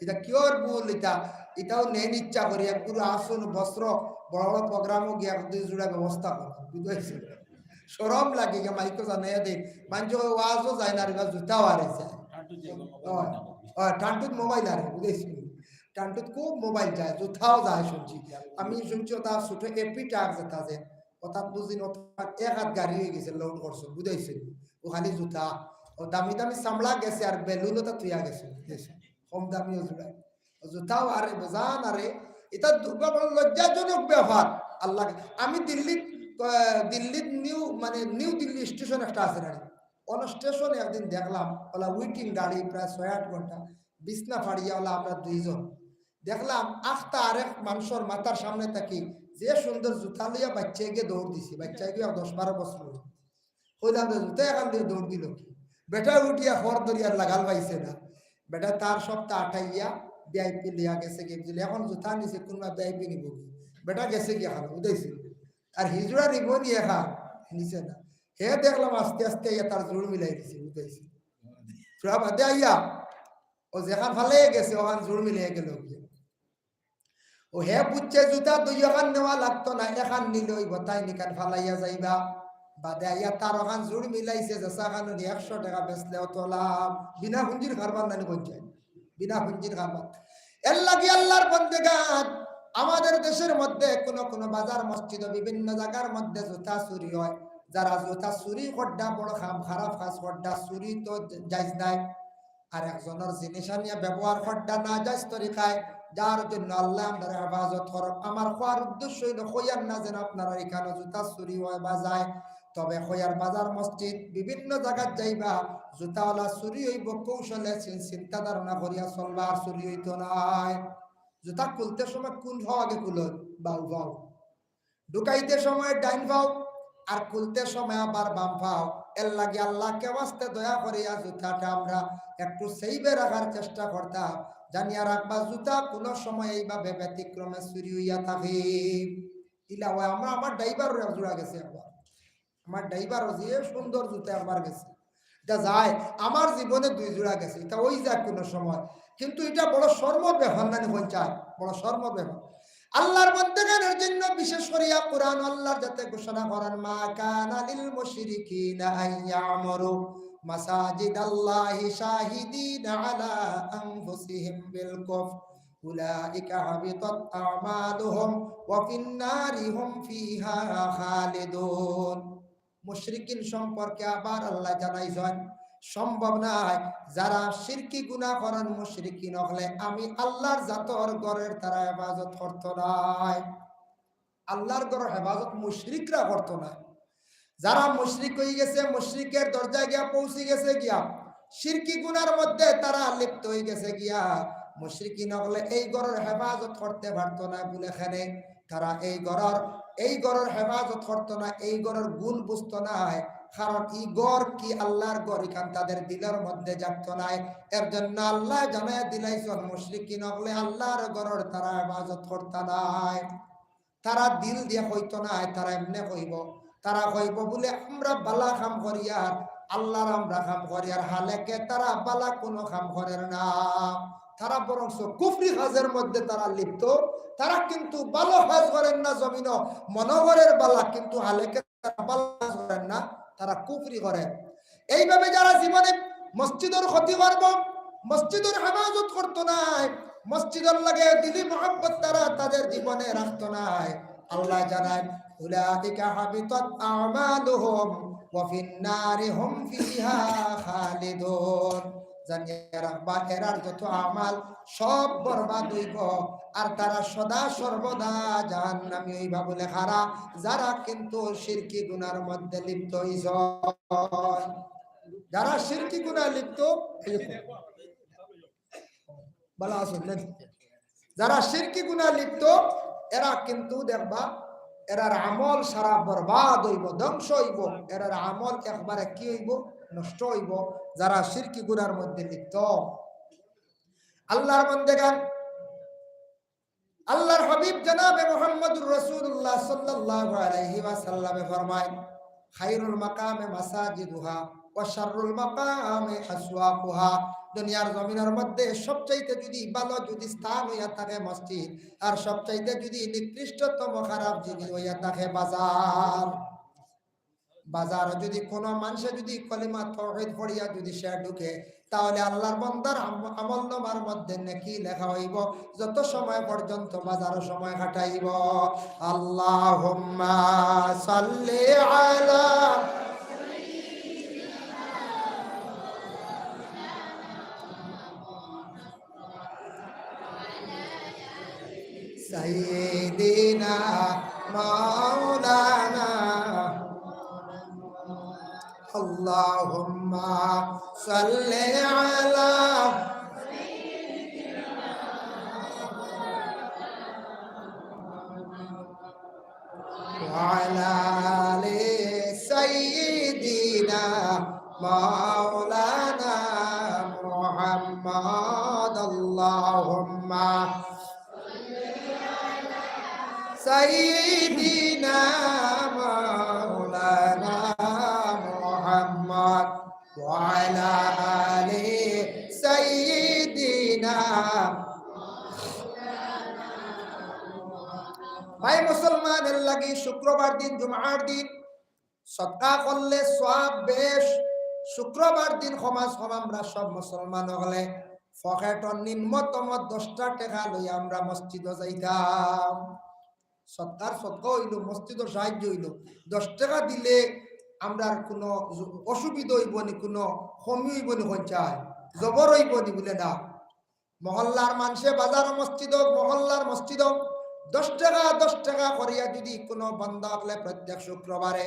ইটা কিওর বুল ইটা? ইটাও নেন ইচ্ছা করি, এক গুরু আসুন বস্ত্র, বড় বড় প্রোগ্রামও গিয়া এক দুই জোড়া ব্যবস্থা করে, বুঝাইছি। শরম লাগে গিয়া মাইকো জানাইয়া দেই, মানষে ওয়াজও যায় না রে বা, জুতাও আরে যায়। অয়, অয়, টান্টুত মোবাইল আরে, বুঝাইছি। টান্টুত খুব মোবাইল যায়, জুতাও যায় শুনছি। আমি শুনছি ওটা ছোট এপি ট্রাক যেটা যে, ওটা দুদিন ওটা এক হাত গাড়ি হয়ে গেছে, লোড করছে, বুঝাইছে। ও খালি জুতা, ও দামি দামি চামড়া গেছে আর বেলুন ওটা থুয়া গেছে, বুঝাইছে। কম দামি ও জুড়ায়। ও জুতাও আরে, বোঝা না রে, এটা দুর্বল, বড় লজ্জাজনক ব্যাপার। আল্লাহ, আমি দিল্লিত, আহ, দিল্লিত নিউ, মানে নিউ দিল্লি স্টেশন একটা আছে না, অন স্টেশনে একদিন দেখলাম, ওলা ওয়েটিং গাড়ি প্রায় ছয় আট ঘন্টা, বিছনা ফাড়িয়া ওলা আমরা দুইজন। দেখলাম আখতা আরেক মানুষর মাথার সামনে থাকি যে সুন্দর জুতা লইয়া বাচ্চায় গিয়ে দৌড় দিছে, বাচ্চায় গিয়ে দশ বারো বছর হইল। কইলাম যে জুতা এখান দিয়ে দৌড় দিল কি? বেটা উঠিয়া খড় ধরিয়া লাগাল পাইছে না। বেটা তার সপ্তাহ আটাইয়া ভিআইপি লইয়া গেছে গিয়ে, বুঝলি, এখন জুতা নিছে কোনবা ভিআইপি নিব কি? বেটা গেছে গিয়া খালো, উদাইছে। আর হিজড়া নিব নি এখান, নিছে না। হে দেখলাম আস্তে আস্তে আইয়া তার জোড় মিলাই দিছে, উদাইছে। থুড়া বাদে আইয়া ও যেখান ফালাই গেছে, ওখান জোড় মিলাই গেল গিয়া। ও হে বুঝছে জুতা দুইখান নেওয়া লাগতো না, এখান নিলে ওই বতাই নিকান ফালাইয়া যাইবা। বাদে আইয়া তার ওখান জোড় মিলাইছে, যেসা খান উনি একশো টাকা বেচলে অত লাভ। বিনা পুঞ্জির কারবার নানি বলছে, বিনা পুঞ্জির কারবার। এর লাগি আল্লাহর বন্দেগান, আমাদের দেশের মধ্যে কোনো কোনো বাজার মসজিদ ও বিভিন্ন জায়গার মধ্যে জুতা চুরি হয়। যারা জুতা চুরি করডা বড় কাম, খারাপ কাজ করডা, চুরি তো জায়েজ নাই। আর একজনের জিনিস আনিয়া ব্যবহার করডা নাজায়েজ তরিকায়, যার জন্য আল্লাহ আমরারে হেফাজত করুক। আমার কওয়ার উদ্দেশ্য হইল কইয়ার না যেন আপনারা এখানে জুতা চুরি হয় বা যায়, তবে কইয়ার বাজার মসজিদ বিভিন্ন জায়গাত যাইবা, জুতাওয়ালা চুরি হইব, কৌশলে চিন-, চিন্তা ধারণা করিয়া চলবা, আর চুরি হইতো নায়। জুতা খুলতে সময় কোন পাও আগে খুলো? বাউ পাও। ঢুকাইতে সময় ডাইন পাও, আর খুলতে সময় আবার বাম পাও। এর লাগি আল্লাহকে ওয়াস্তে দয়া করিয়া জুতাটা আমরা একটু সেইবে রাখার চেষ্টা করতাম। জানিয়া রাখবা, জুতা কোনো সময় এইভাবে ব্যতিক্রমে চুরি হইয়া থাকে। ইলা হয়, আমরা, আমার ড্রাইভারর এক জোড়া গেছে একবার, আমার ড্রাইভারর যে সুন্দর জুতা একবার গেছে, এটা যায়, আমার জীবনে দুই জোড়া গেছে, এটা ওই যায় কোনো সময়। কিন্তু এটা বড় শরমর ব্যাপার নানি বলছে, বড় শরমর ব্যাপার। আল্লাহর বন্দেগানের জন্য বিশেষ করিয়া কোরআন আল্লাহর যাতে ঘোষণা করেন, "মা কানা লিল মুশরিকিনা আন ইয়ামুরু মাসাজিদাল্লাহি শাহিদিনা আলা আনফুসিহিম বিল কুফর, উলাইকা হাবিতাত আমালুহুম ওয়া ফিন নারি হুম ফিহা খালিদুন।" মুশরিকিন সম্পর্কে আবার আল্লাহ জানাইছেন, সম্ভব নায়, যারা শিরকি গুনাহ করেন মুশরিকিন অকলে আমি আল্লাহর জাতর ঘরের তারা হেফাজত করতো নায়। আল্লাহর ঘরের হেফাজত মুশরিকরা করতো নায়। যারা মুশরিক হয়ে গেছে, মুশরিকের দরজায় গিয়া পৌঁছে গেছে গিয়া, শিরকি গুনার মধ্যে তারা লিপ্ত হয়ে গেছে গিয়া, মুশরিকিন অকলে এই ঘরের হেফাজত করতে পারতো না বলে এখানে তারা এই ঘরর, এই ঘরর হেফাজত করতো না, এই ঘরর গুণ বুঝতো নায়। কারণ ই ঘর কি আল্লাহর ঘর, ইখান তাদের দিলর মধ্যে জাগতো নায়। এর জন্য আল্লাহ জানাইয়া দিলাইছন, মুশরিকিন অকলে আল্লাহর ঘরর তারা হেফাজত করতা নায়। তারা দিল দিয়া কইতো নায়, তারা এমনে কইবো। তারা কইবো বলে, "আমরা বালা কাম করিয়ার, আল্লাহর আমরা কাম করিয়ার।" হালেকে তারা বালা কোনো কাম করের না। তারা বরঞ্চ কুফরি কাজের মধ্যে তারা লিপ্ত। তারা কিন্তু ভালো কাজ করের না জমিনো, মনো করের বালা, কিন্তু হালেকে তারা ভালো কাজ করের না, তারা কুফরি করের। এইভাবে যারা জীবনে মসজিদর ক্ষতি করবো, মসজিদর হেফাজত করতো নায়, মসজিদর লগে দিলি মহব্বত তারা তাদের জীবনে রাখতো নায়, আল্লাহ জানায়, "উলাইকা হাবিতাত আমালুহুম ওয়া ফিন নারি হুম ফিহা খালিদুন।" জানিয়া রাখবা, এরার যত আমাল সব বরবাদ হইব, আর তারা সদা সর্বদা জাহান্নামী হইবা বলে। কারা? যারা কিন্তু শিরকি গুনার মধ্যে লিপ্ত হইছ, যারা শিরকি গুনায় লিপ্ত, ভালো আছেন না? যারা শিরকি গুনায় লিপ্ত, এরা কিন্তু দেখবা এরার আমল সারা বরবাদ অইবো, ধ্বংস অইবো, এরার আমল একবারে কি অইবো? নষ্ট অইবো, যারা শিরকি গুনার মধ্যে লিপ্ত। আল্লাহর বন্দেগান, আল্লাহর হাবিব জনাবে মুহাম্মদুর রাসূলুল্লাহ সাল্লাল্লাহু আলাইহি ওয়াসাল্লামে ফরমায়, "খায়রুল মাকামে মাসাজিদুহা ওয়া শাররুল মাকামে আসওয়াকুহা।" দুনিয়ার জমিনের মধ্যে সবচাইতে যদি ভালো যদি স্থান অইয়া থাকে মসজিদ, আর সবচাইতে যদি নিকৃষ্টতম খারাপ জিনিস অইয়া থাকে বাজার। বাজারো যদি কোনো মানষে যদি কলিমা তাওহীদ পড়িয়া যদি সে ঢুকে, তাহলে আল্লাহর বন্দার আম-, আমল নামার মধ্যে নেকি লেখা অইবো, যত সময় পর্যন্ত বাজারো সময় কাটাইবো। আল্লাহুম্মা সাল্লি আলা সাইয়্যিদিনা মাওলানা। আল্লাহুম্মা সাল্লি আলা ওয়া আলা আলি সাইয়্যিদিনা মাওলানা মুহাম্মদ। আল্লাহুম্মা সাইয়্যিদিনা মাওলানা মুহাম্মদ ওয়া আলা আলি সাইয়্যিদিনা। ভাই মুসলমানের লাগি শুক্রবার দিন, জুমার দিন সদকা করলে সওয়াব বেশ। শুক্রবার দিন কমাস কম আমরা সব মুসলমান অকলে পকেটর নিম্নতম দশটা টেকা লইয়া আমরা মসজিদো যাইতাম। সদকার সদকা অইলো, মসজিদর সাহায্য অইলো। দশ টেকা দিলে আমরার কুনু অসুবিধা অইবো নি, কুনু কমি অইবো নি, কইন চাই জবর অইবো নি? বুলে না। মহল্লার মানষে বাজারো মসজিদ অউক, মহল্লার মসজিদ অউক, দশ টেকা, দশ টেকা করিয়া যদি কুনু বন্দা অকলে প্রত্যেক শুক্রবারে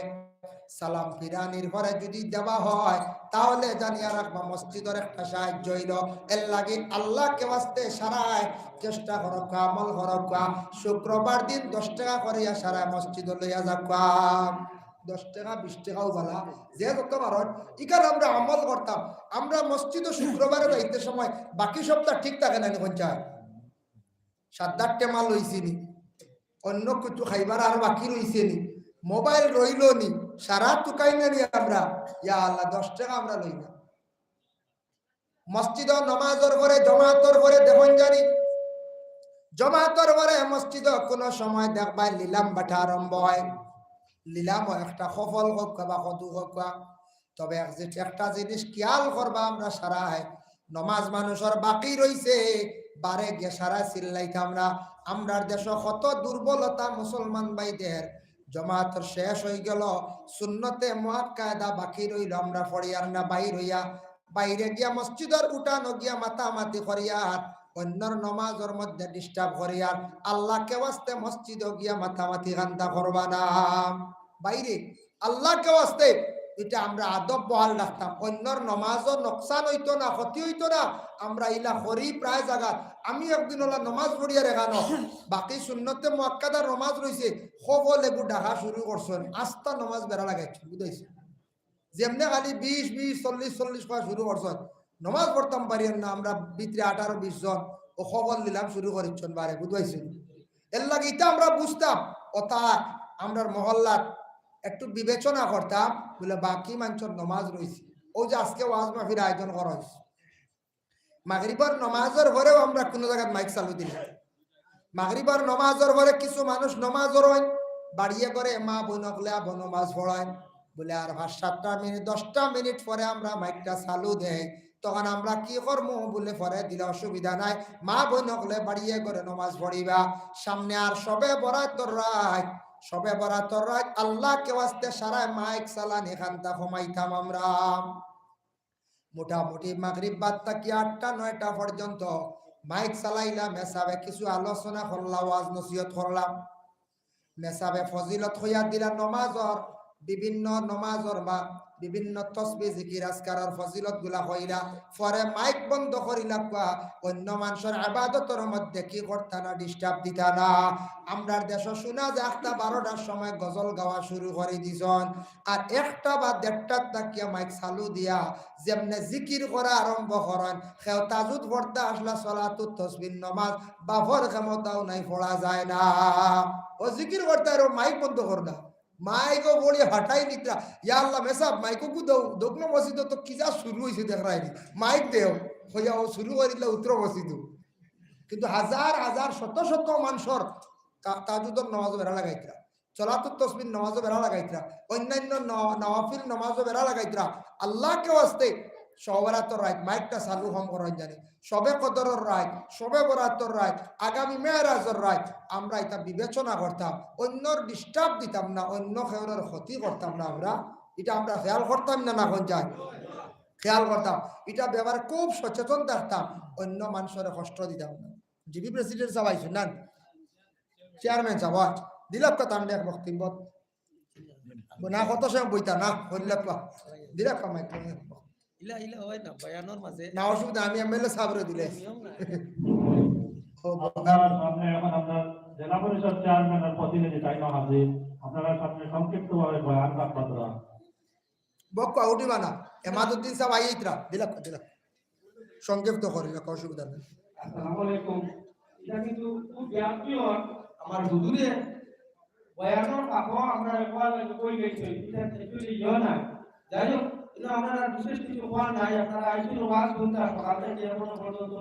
সালাম ফিরানির পরে যদি দেওয়া হয়, তাহলে জানিয়া রাখবা মসজিদর একটা সাহায্য অইলো। এর লাগি আল্লাহকে ওয়াস্তে সারায় চেষ্টা করউক্কা, আমল করউক্কা, শুক্রবার দিন দশ টেকা করিয়া সারায় মসজিদো লইয়া যাউক্কা। দশ টেকা, বিশ টেকাও বালা, যে যত পারইন, ইখান আমরা আমল করতাম। আমরা মসজিদো শুক্রবারে যাইতে সময় বাকি সপ্তাহ ঠিক থাকে না নি, কইন চাই? সাত আট টেমা লইছি নি, অন্য কিছু খাইবার আর বাকি রইছে নি, মোবাইল রইলো নি, সারা তুকাই না নি আমরা। ইয়া আল্লাহ, দশ টেকা আমরা লই না। মসজিদো নমাজর পরে, জমাতর পরে দেখইন জানি, জমাতর পরে মসজিদো কুনু সময় দেখবায় লিলাম বাটা আরম্ভ অয়। লিলামও একটা কফল অউক্কা বা কদু অউক্কা। তবে এক জি-, একটা জিনিস খিয়াল করবা, আমরা সারায় নমাজ মানুষর বাকি রইছে, বারে গিয়া সারায় চিল্লাইতাম না। আমরার দেশো কত দুর্বলতা মুসলমান ভাইদের, জমাতর শেষ অইগেলো, সুন্নতে মুআক্কাদা বাকি রইলো, আমরা পড়িয়ার না, বাইর অইয়া বাইরে গিয়া মসজিদর উঠানো গিয়া মাতামাতি করিয়ার, অন্যর নমাজর মধ্যে disturb করিয়ার, আল্লাহকে ওয়াস্তে মসজিদো গিয়া মাতামাতি কান্দা করবা না। বাইরে আল্লাহকে ওয়াস্তে, ইটা আমরা আদব বহাল রাখতাম। অন্যর নমাজও নোকসান অইতো না, ক্ষতি অইতো না। আমরা ইলা করি প্রায় জাগাত। আমি একদিন অলা নমাজ পড়িয়ার এখানো, বাকি সুন্নতে মুআক্কাদা নমাজ রইছে, কফল এগু ডাকা শুরু করছইন, আস্তা নমাজ বেড়া লাগাইছইন, বুঝাইছি। যেমনে খালি বিশ, বিশ, চল্লিশ, চল্লিশ কওয়া শুরু করছইন, নমাজ পড়তাম পারিয়ার না, আমরা ভিতরে আঠারো বিশ জন, ও কফল লিলাম শুরু করিছইন বারে, বুঝাইছি। এর লাগি ইটা আমরা বুঝতাম, অতা আমরার মহল্লাত একটু বিবেচনা করতাম, বুলে বাকি মানষর নমাজ রইছে। অউ যে আজকে ওয়াজ মাহফিল আয়োজন করা অইছে, মাগরিবর নমাজর পরেও আমরা কুনু জাগাত মাইক চালু দিলাম। মাগরিবর নমাজর পরে কিছু মানুষ নমাজ পড়ইন, বাড়িয়ে করে মা বইন অকলে আবো নমাজ পড়ইন। বুলে আর পাঁচ সাতটা মিনিট, দশটা মিনিট পরে আমরা মাইকটা চালু দেই, তখন আমরা কি করমু? বুলে পরে দিলে অসুবিধা নাই, মা বইন অকলে বাড়িয়ে করে নমাজ পড়িবা। সামনে আর শবে বরাতর রাইত, শবে বরাতর রাইত আল্লাহকে ওয়াস্তে সারায় মাইক চালানি খান্তা কমাইতাম আমরা। মোটামুটি মাগরিব বাদ থাকি আটটা নয়টা পর্যন্ত মাইক চালাইলা, মেসাবে কিছু আলোচনা করলা, ওয়াজ নসিহত করলা, মেসাবে ফজিলত কইয়া দিলা নমাজর, বিভিন্ন নমাজর বা বিভিন্ন তসবি জিকির আজকারর ফজিলতগুলা কইলা, পরে মাইক বন্ধ করিলাউক্কা, অইন্য মানষর ইবাদতর মধ্যে কি করতা না, disturb দিতা না। আমরার দেশো হুনা যায় একটা বারোটার সময় গজল গাওয়া শুরু করি দিছইন, আর একটা বা দেড়টার থাকিয়া মাইক চালু দিয়া যেমনে জিকির করা আরম্ভ করইন, কেউ তাজুদ পড়তা আছলা, সলাতুত তসবির নমাজ, বাপর ক্ষমতাও নাই, পড়া যায় না। ও জিকির করতা আর ও মাইক বন্ধ করলা। মাইকও বড়ি ফাটাই নিতরা। ইয়া আল্লাহ, মেসাব, মাইকও কু দেও, দক্ষিণ মসজিদো তো কি যা শুরু অইছে দেখরায়নি। মাইক দেও, কইয়া ও শুরু করি দিলা উত্তর মসজিদো। কিন্তু হাজার হাজার, শত শত মানষর তা-, তাহাজ্জুদর নমাজও বেড়া লাগাইতরা, সলাতুত তসবির নমাজও বেড়া লাগাইতরা, অন্যান্য ন-, নওয়াফিল নমাজও বেড়া লাগাইতরা। আল্লাহকে ওয়াস্তে, শবে বরাতর রাইত মাইকটা চালু কম করইন জানি, শবে কদরর রাইত, শবে বরাতর রাইত, আগামী মেরাজর রাইত, আমরা ইতা বিবেচনা করতাম, অইন্যর disturb দিতাম না, অইন্য কেউরর ক্ষতি করতাম না। আমরা ইটা আমরা খেয়াল করতাম না, না কইন যায়? খেয়াল করতাম। ইটা ব্যাপারে খুব সচেতন থাকতাম, অইন্য মানষরে কষ্ট দিতাম না। জিবি প্রেসিডেন্ট সাব আইছইন না? চেয়ারম্যান সাব, আচ্ছা। দিলাউক্কা তান এক বক্তব্য। না, কত সময় বইতা না, করিলাউক্কা। দিলাউক্কা মাইক। ইলা, ইলা অয় না, বয়ানর মাঝে। না, অসুবিধা, আমি এমএলএ সাবরে দিলে। নিয়ম না। ও, আপনার সামনে এখন আপনার জেলা পরিষদ চেয়ারম্যানের প্রতিনিধি তাইন হাজির, আপনার সামনে সংক্ষিপ্তভাবে বয়ান পাঠ করা। বক্কা উঠিবা না, এমাদুদ্দিন সাব আইতরা, দিলাউক্কা, দিলাউক্কা। সংক্ষিপ্ত করি, অসুবিধা নাই। আসসালামু আলাইকুম। ইটা কিন্তু খুব ব্যাপ্তি অর, আমার হুজুরে বয়ানর কাপড় আমরা একবার কই গেছি, ইটা actually ইয়ে না। যাই হোক, কিন্তু আমরা আর বিশেষ কিছু কওয়ার নাই, আপনারা আইছইন ওয়াজ হুনতা, সকাল থাকি এখনো পর্যন্ত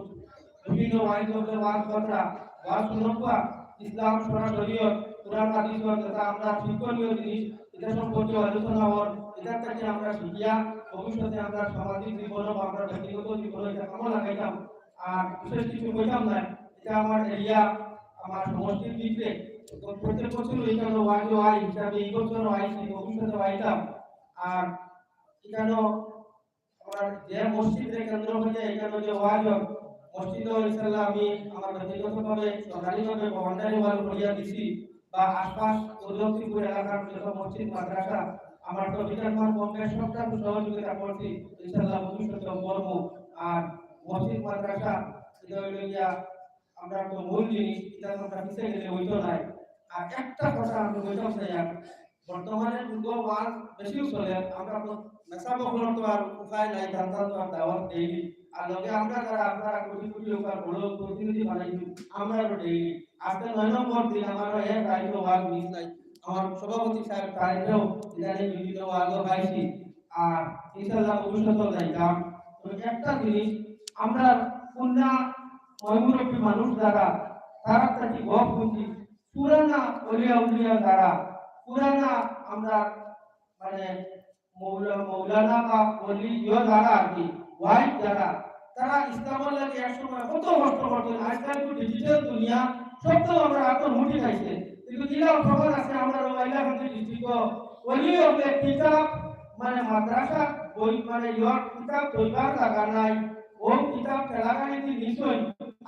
বিভিন্ন ওয়াইজ অফ ওয়াজ কথা, ওয়াজ হুনবা, ইসলাম, শরিয়ত, কোরআন হাদিস, যেটা আমরা শিক্ষণীয় জিনিস, ইটা সম্পর্কে আলোচনা অর, ইটা থাকি আমরা শিখিয়া ভবিষ্যতে আমরা সামাজিক জীবন বা আমরা ব্যক্তিগত জীবন ইটা কামো লাগাইতাম। আর বিশেষ কিছু কইতাম না, ইটা আমার এরিয়া, আমার সমষ্টির ভিতরে। তো প্রত্যেক বছর ইখানো ওয়াজও আই, হিসাবে এই বছরও আইছি, ভবিষ্যতে আইতাম। আর ইখানো আমরা যে মসজিদরে কেন্দ্র করিয়া ইখানো যে ওয়াজ অর, মসজিদও ইনশাআল্লাহ আমি আমার ব্যক্তিগতভাবে সরকারিভাবে বাউন্ডারি ওয়াল করিয়া দিছি, বা আশপাশ পরবর্তীপুর এলাকার যত মসজিদ মাদ্রাসা, আমার তো বিধান কম বেশ সবটা তো সহযোগিতা করছি, ইনশাআল্লাহ ভবিষ্যতে করব। আর মসজিদ মাদ্রাসা, ইটা অইল গিয়া আমরা তো মূল জিনিস, ইটা তো আমরা পিছে গেলে অইতো নায়। আর একটা কথা আমি কইতাম চাই, আর বর্তমানে যুগ ওয়াজ বেশিও চলে, আমরা তো মেসাব অকলর তো আর উপায় নাই, তান তান তো আর দাওয়াত ডেইলি। আর লগে আমরা যারা আপনারা কোটি কোটি লোক আর বড় প্রতিনিধি বানাইছি, আমরা তো ডেইলি। আজকে নয় নম্বর দিন, আমারও এক রাইতও ওয়াজ মিস নাই। আমার সভাপতি সাহেব তারেকরেও ইদানিং বিভিন্ন ওয়াজও পাইছি। আর ইনশাআল্লাহ ভবিষ্যতেও যাইতাম। তো একটা জিনিস, আমরা কুন্না ময়মুরব্বী মানুষ যারা, তারা থাকি গপ হুনছি, পুরানা অলিয়া উলিয়া যারা, পুরানা আমরা মানে মৌলা-, মৌলানা বা অলি ইয়ো যারা আর কি, ওয়াইজ যারা, তারা ইসলামর লাগি এক সময় কত কষ্ট করতো। আজকাল তো ডিজিটাল দুনিয়া, সব তো আমরা হাতর মুঠি খাইছে। কিন্তু ইলাও খবর আছে, আমরা হাইলাকান্দি ডিস্ট্রিক্ট অলি অকলে কিতাব, মানে মাদ্রাসা বই, মানে ইয়র কিতাব থইবার জাগা নাই। ও কিতাব ঠেলাগাড়িদি নিছইন,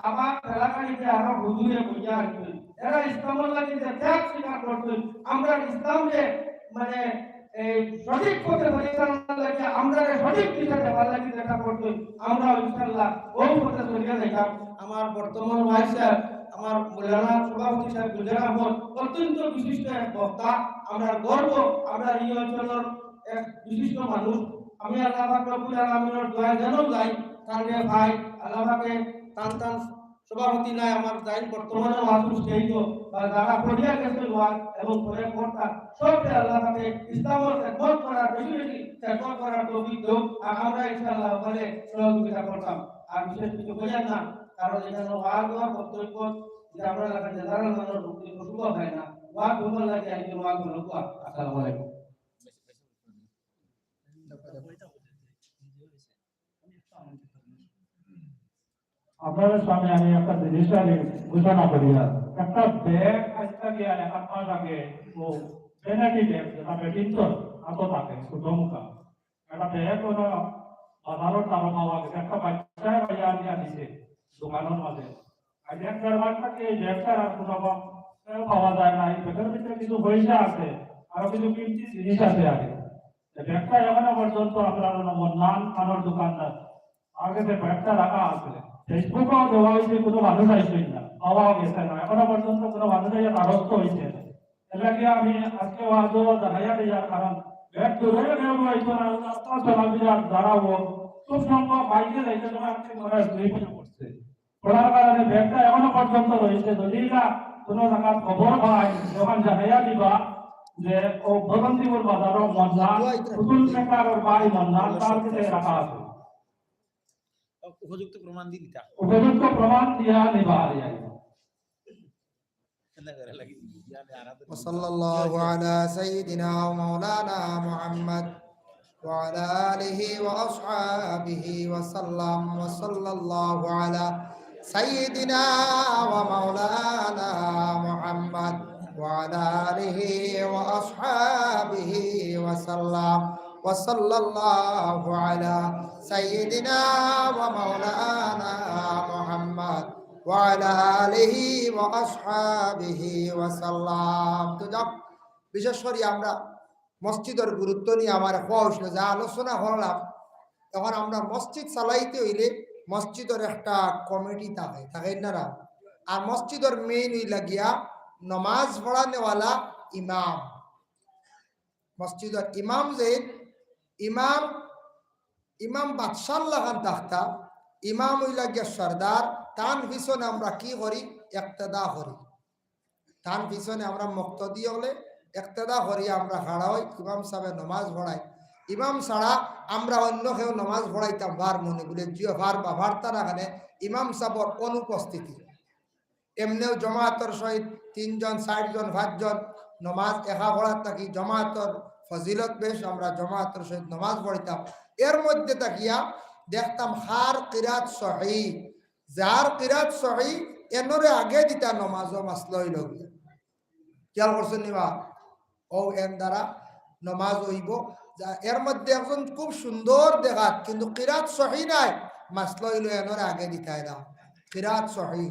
আবার ঠেলাগাড়িদি আরো হুজুরে বইয়া আনছইন। এরা ইসলামর লাগি যে ত্যাগ স্বীকার করছইন, আমরা ইসলামরে মানে এই সঠিক পথে পরিচালনার লাগি, আমরারে সঠিক দিশা দেবার লাগি যেটা করছইন, আমরা ইনশাআল্লাহ ওই পথে চলিয়া যাইতাম। আমার বর্তমান ওয়াইজ সাহেব, আমার মৌলানা সভাপতি সাহেব গুলজার আহমদ অত্যন্ত বিশিষ্ট এক বক্তা, আমরা গর্ব, আমরা এই অঞ্চলের এক বিশিষ্ট মানুষ। আমি আল্লাহ পাক রব্বুল আলামিনের দোয়ায় যেন যাই, তানরে ভাই, আল্লাহ পাকে তান তান সভাপতি নাই, আমার যাইন বর্তমানে ওয়াজ স্টেজও বা যারা পড়িয়া গেছে ওয়াজ এবং পরে পড়তা, সবকে আল্লাহ পাকে ইসলামর খেদমত করার, বেশি বেশি খেদমত করার তৌফিক দেউক। আর আমরা ইনশাআল্লাহ ওখানে সহযোগিতা করতাম। আর বিশেষ কিছু কইয়ার না, কারণ এখানে ওয়াজ দেওয়ার বক্তব্য যে আমরা এলাকার জেনারেল মানুষ বক্তব্য শুভ হয় না, ওয়াজ হবার লাগে একজন ওয়াজ হলো। আসসালামু আলাইকুম। আপনাদের সামনে আমি একটা জিনিস আমি ঘোষণা করিয়ার। একটা ব্যাগ আজকে গিয়া এক মাস আগে ও ভ্যানিটি ব্যাগ, যেটা বেটিন্তর আতো থাকে, ছোট মুখা। একটা ব্যাগ অনো বাজারর তারো পাওয়া গেছে, একটা বাচ্চায় পাইয়া আনিয়া দিছে দোকানর মাঝে। আজ এক দেড় মাস থাকি এই ব্যাগটা আর কোনো পাওয়া যায় না। এই ব্যাগর ভিতরে কিছু পয়সা আছে, আরো কিছু কিমতি জিনিস আছে আগে। তো ব্যাগটা এখনো পর্যন্ত আপনার হলো মন্নান খানর দোকানদার, তার কাছে ব্যাগটা রাখা আছে। Facebook-ও দেওয়া হয়েছে, কোনো মানুষ আইসেন না, পাওয়া গেছে না, এখনো পর্যন্ত কোনো মানুষ আইয়া দ্বারস্থ হয়েছে না। এর লাগি আমি আজকে ওয়াজও জানাইয়া দিয়ার কারণ ব্যাগ দূরে কেউ আইতো না, রাস্তা চলাফেরা যারা ও খুব সম্ভব বাইকে যাইতে সময় আজকে মনে হয় স্লিপ হয়ে পড়ছে। পড়ার কারণে ব্যাগটা এখনো পর্যন্ত রয়েছে। যদি না কোনো জায়গার খবর পাই, তখন জানাইয়া দিবা যে ও বদন্তিপুর বাজারও মন্নান, পুতুল মেকারর ভাই মন্নান, তার কাছে রাখা আছে। উপযুক্ত প্রমাণ দিয়ে দিতা। উপযুক্ত প্রমাণ দিয়া নিবা আর এই। কেন করে লাগি? وصلى الله على سيدنا ومولانا محمد وعلى آله وأصحابه وسلم. وصلى الله على سيدنا ومولانا محمد وعلى آله وأصحابه وسلم. وصلى الله على سيدنا ومولانا محمد وعلى آله وأصحابه وسلم. তো যাক, বিশেষ করি আমরা মসজিদর গুরুত্ব নিয়া আমার কওয়া অইছিল, যে আলোচনা করলাম। এখন আমরা মসজিদ চালাইতে অইলে মসজিদর একটা কমিটি থাকে, থাকে না না? আর মসজিদর মেইন অইলা গিয়া নমাজ পড়ানেওয়ালা ইমাম। মসজিদর ইমাম যে ইমাম, ইমাম বাদশার লাখান থাকতা, ইমাম অইলা গিয়া সর্দার, তান পিছনে আমরা কি করি? একতেদা করি। তান পিছনে আমরা মুক্তাদি অকলে একতেদা করি, আমরা খাড়া অই, ইমাম সাবে নমাজ পড়ায়। ইমাম ছাড়া আমরা অন্য কেউ নমাজ পড়াইতাম পারমু নি বুলে, জিও পারবা, পারতা না কেনে? ইমাম সাবর অনুপস্থিতি। এমনেও জমাতর সহিত তিনজন, চাইরজন, পাঁচজন নমাজ একা পড়ার থাকি জমাতর ফজিলত বেশ, আমরা জমাতর সহিত নমাজ পড়িতাম। এর মধ্যে থাকিয়া দেখতাম কার কিরাত সহি, যার কিরাত সহি, এনরে আগে দিতা নমাজও মাসলা অইল গিয়া। খেয়াল করছইন নি বা? ও এন দ্বারা নমাজ অইব। যা-, এর মধ্যে একজন খুব সুন্দর দেখাত, কিন্তু কিরাত সহি নাই, মাসলা অইল এনরে আগে দিতায় না। কিরাত সহি।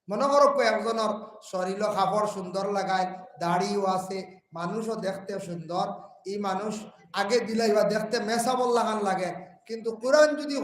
মনো করো কো একজনর শরীরও কাপড় সুন্দর লাগায়, দাড়িও আছে, মানুষও দেখতে সুন্দর, ই মানুষ আগে দিলাইবা, দেখতে মেসাবর লাখান লাগে, কিন্তু কোরআন যদি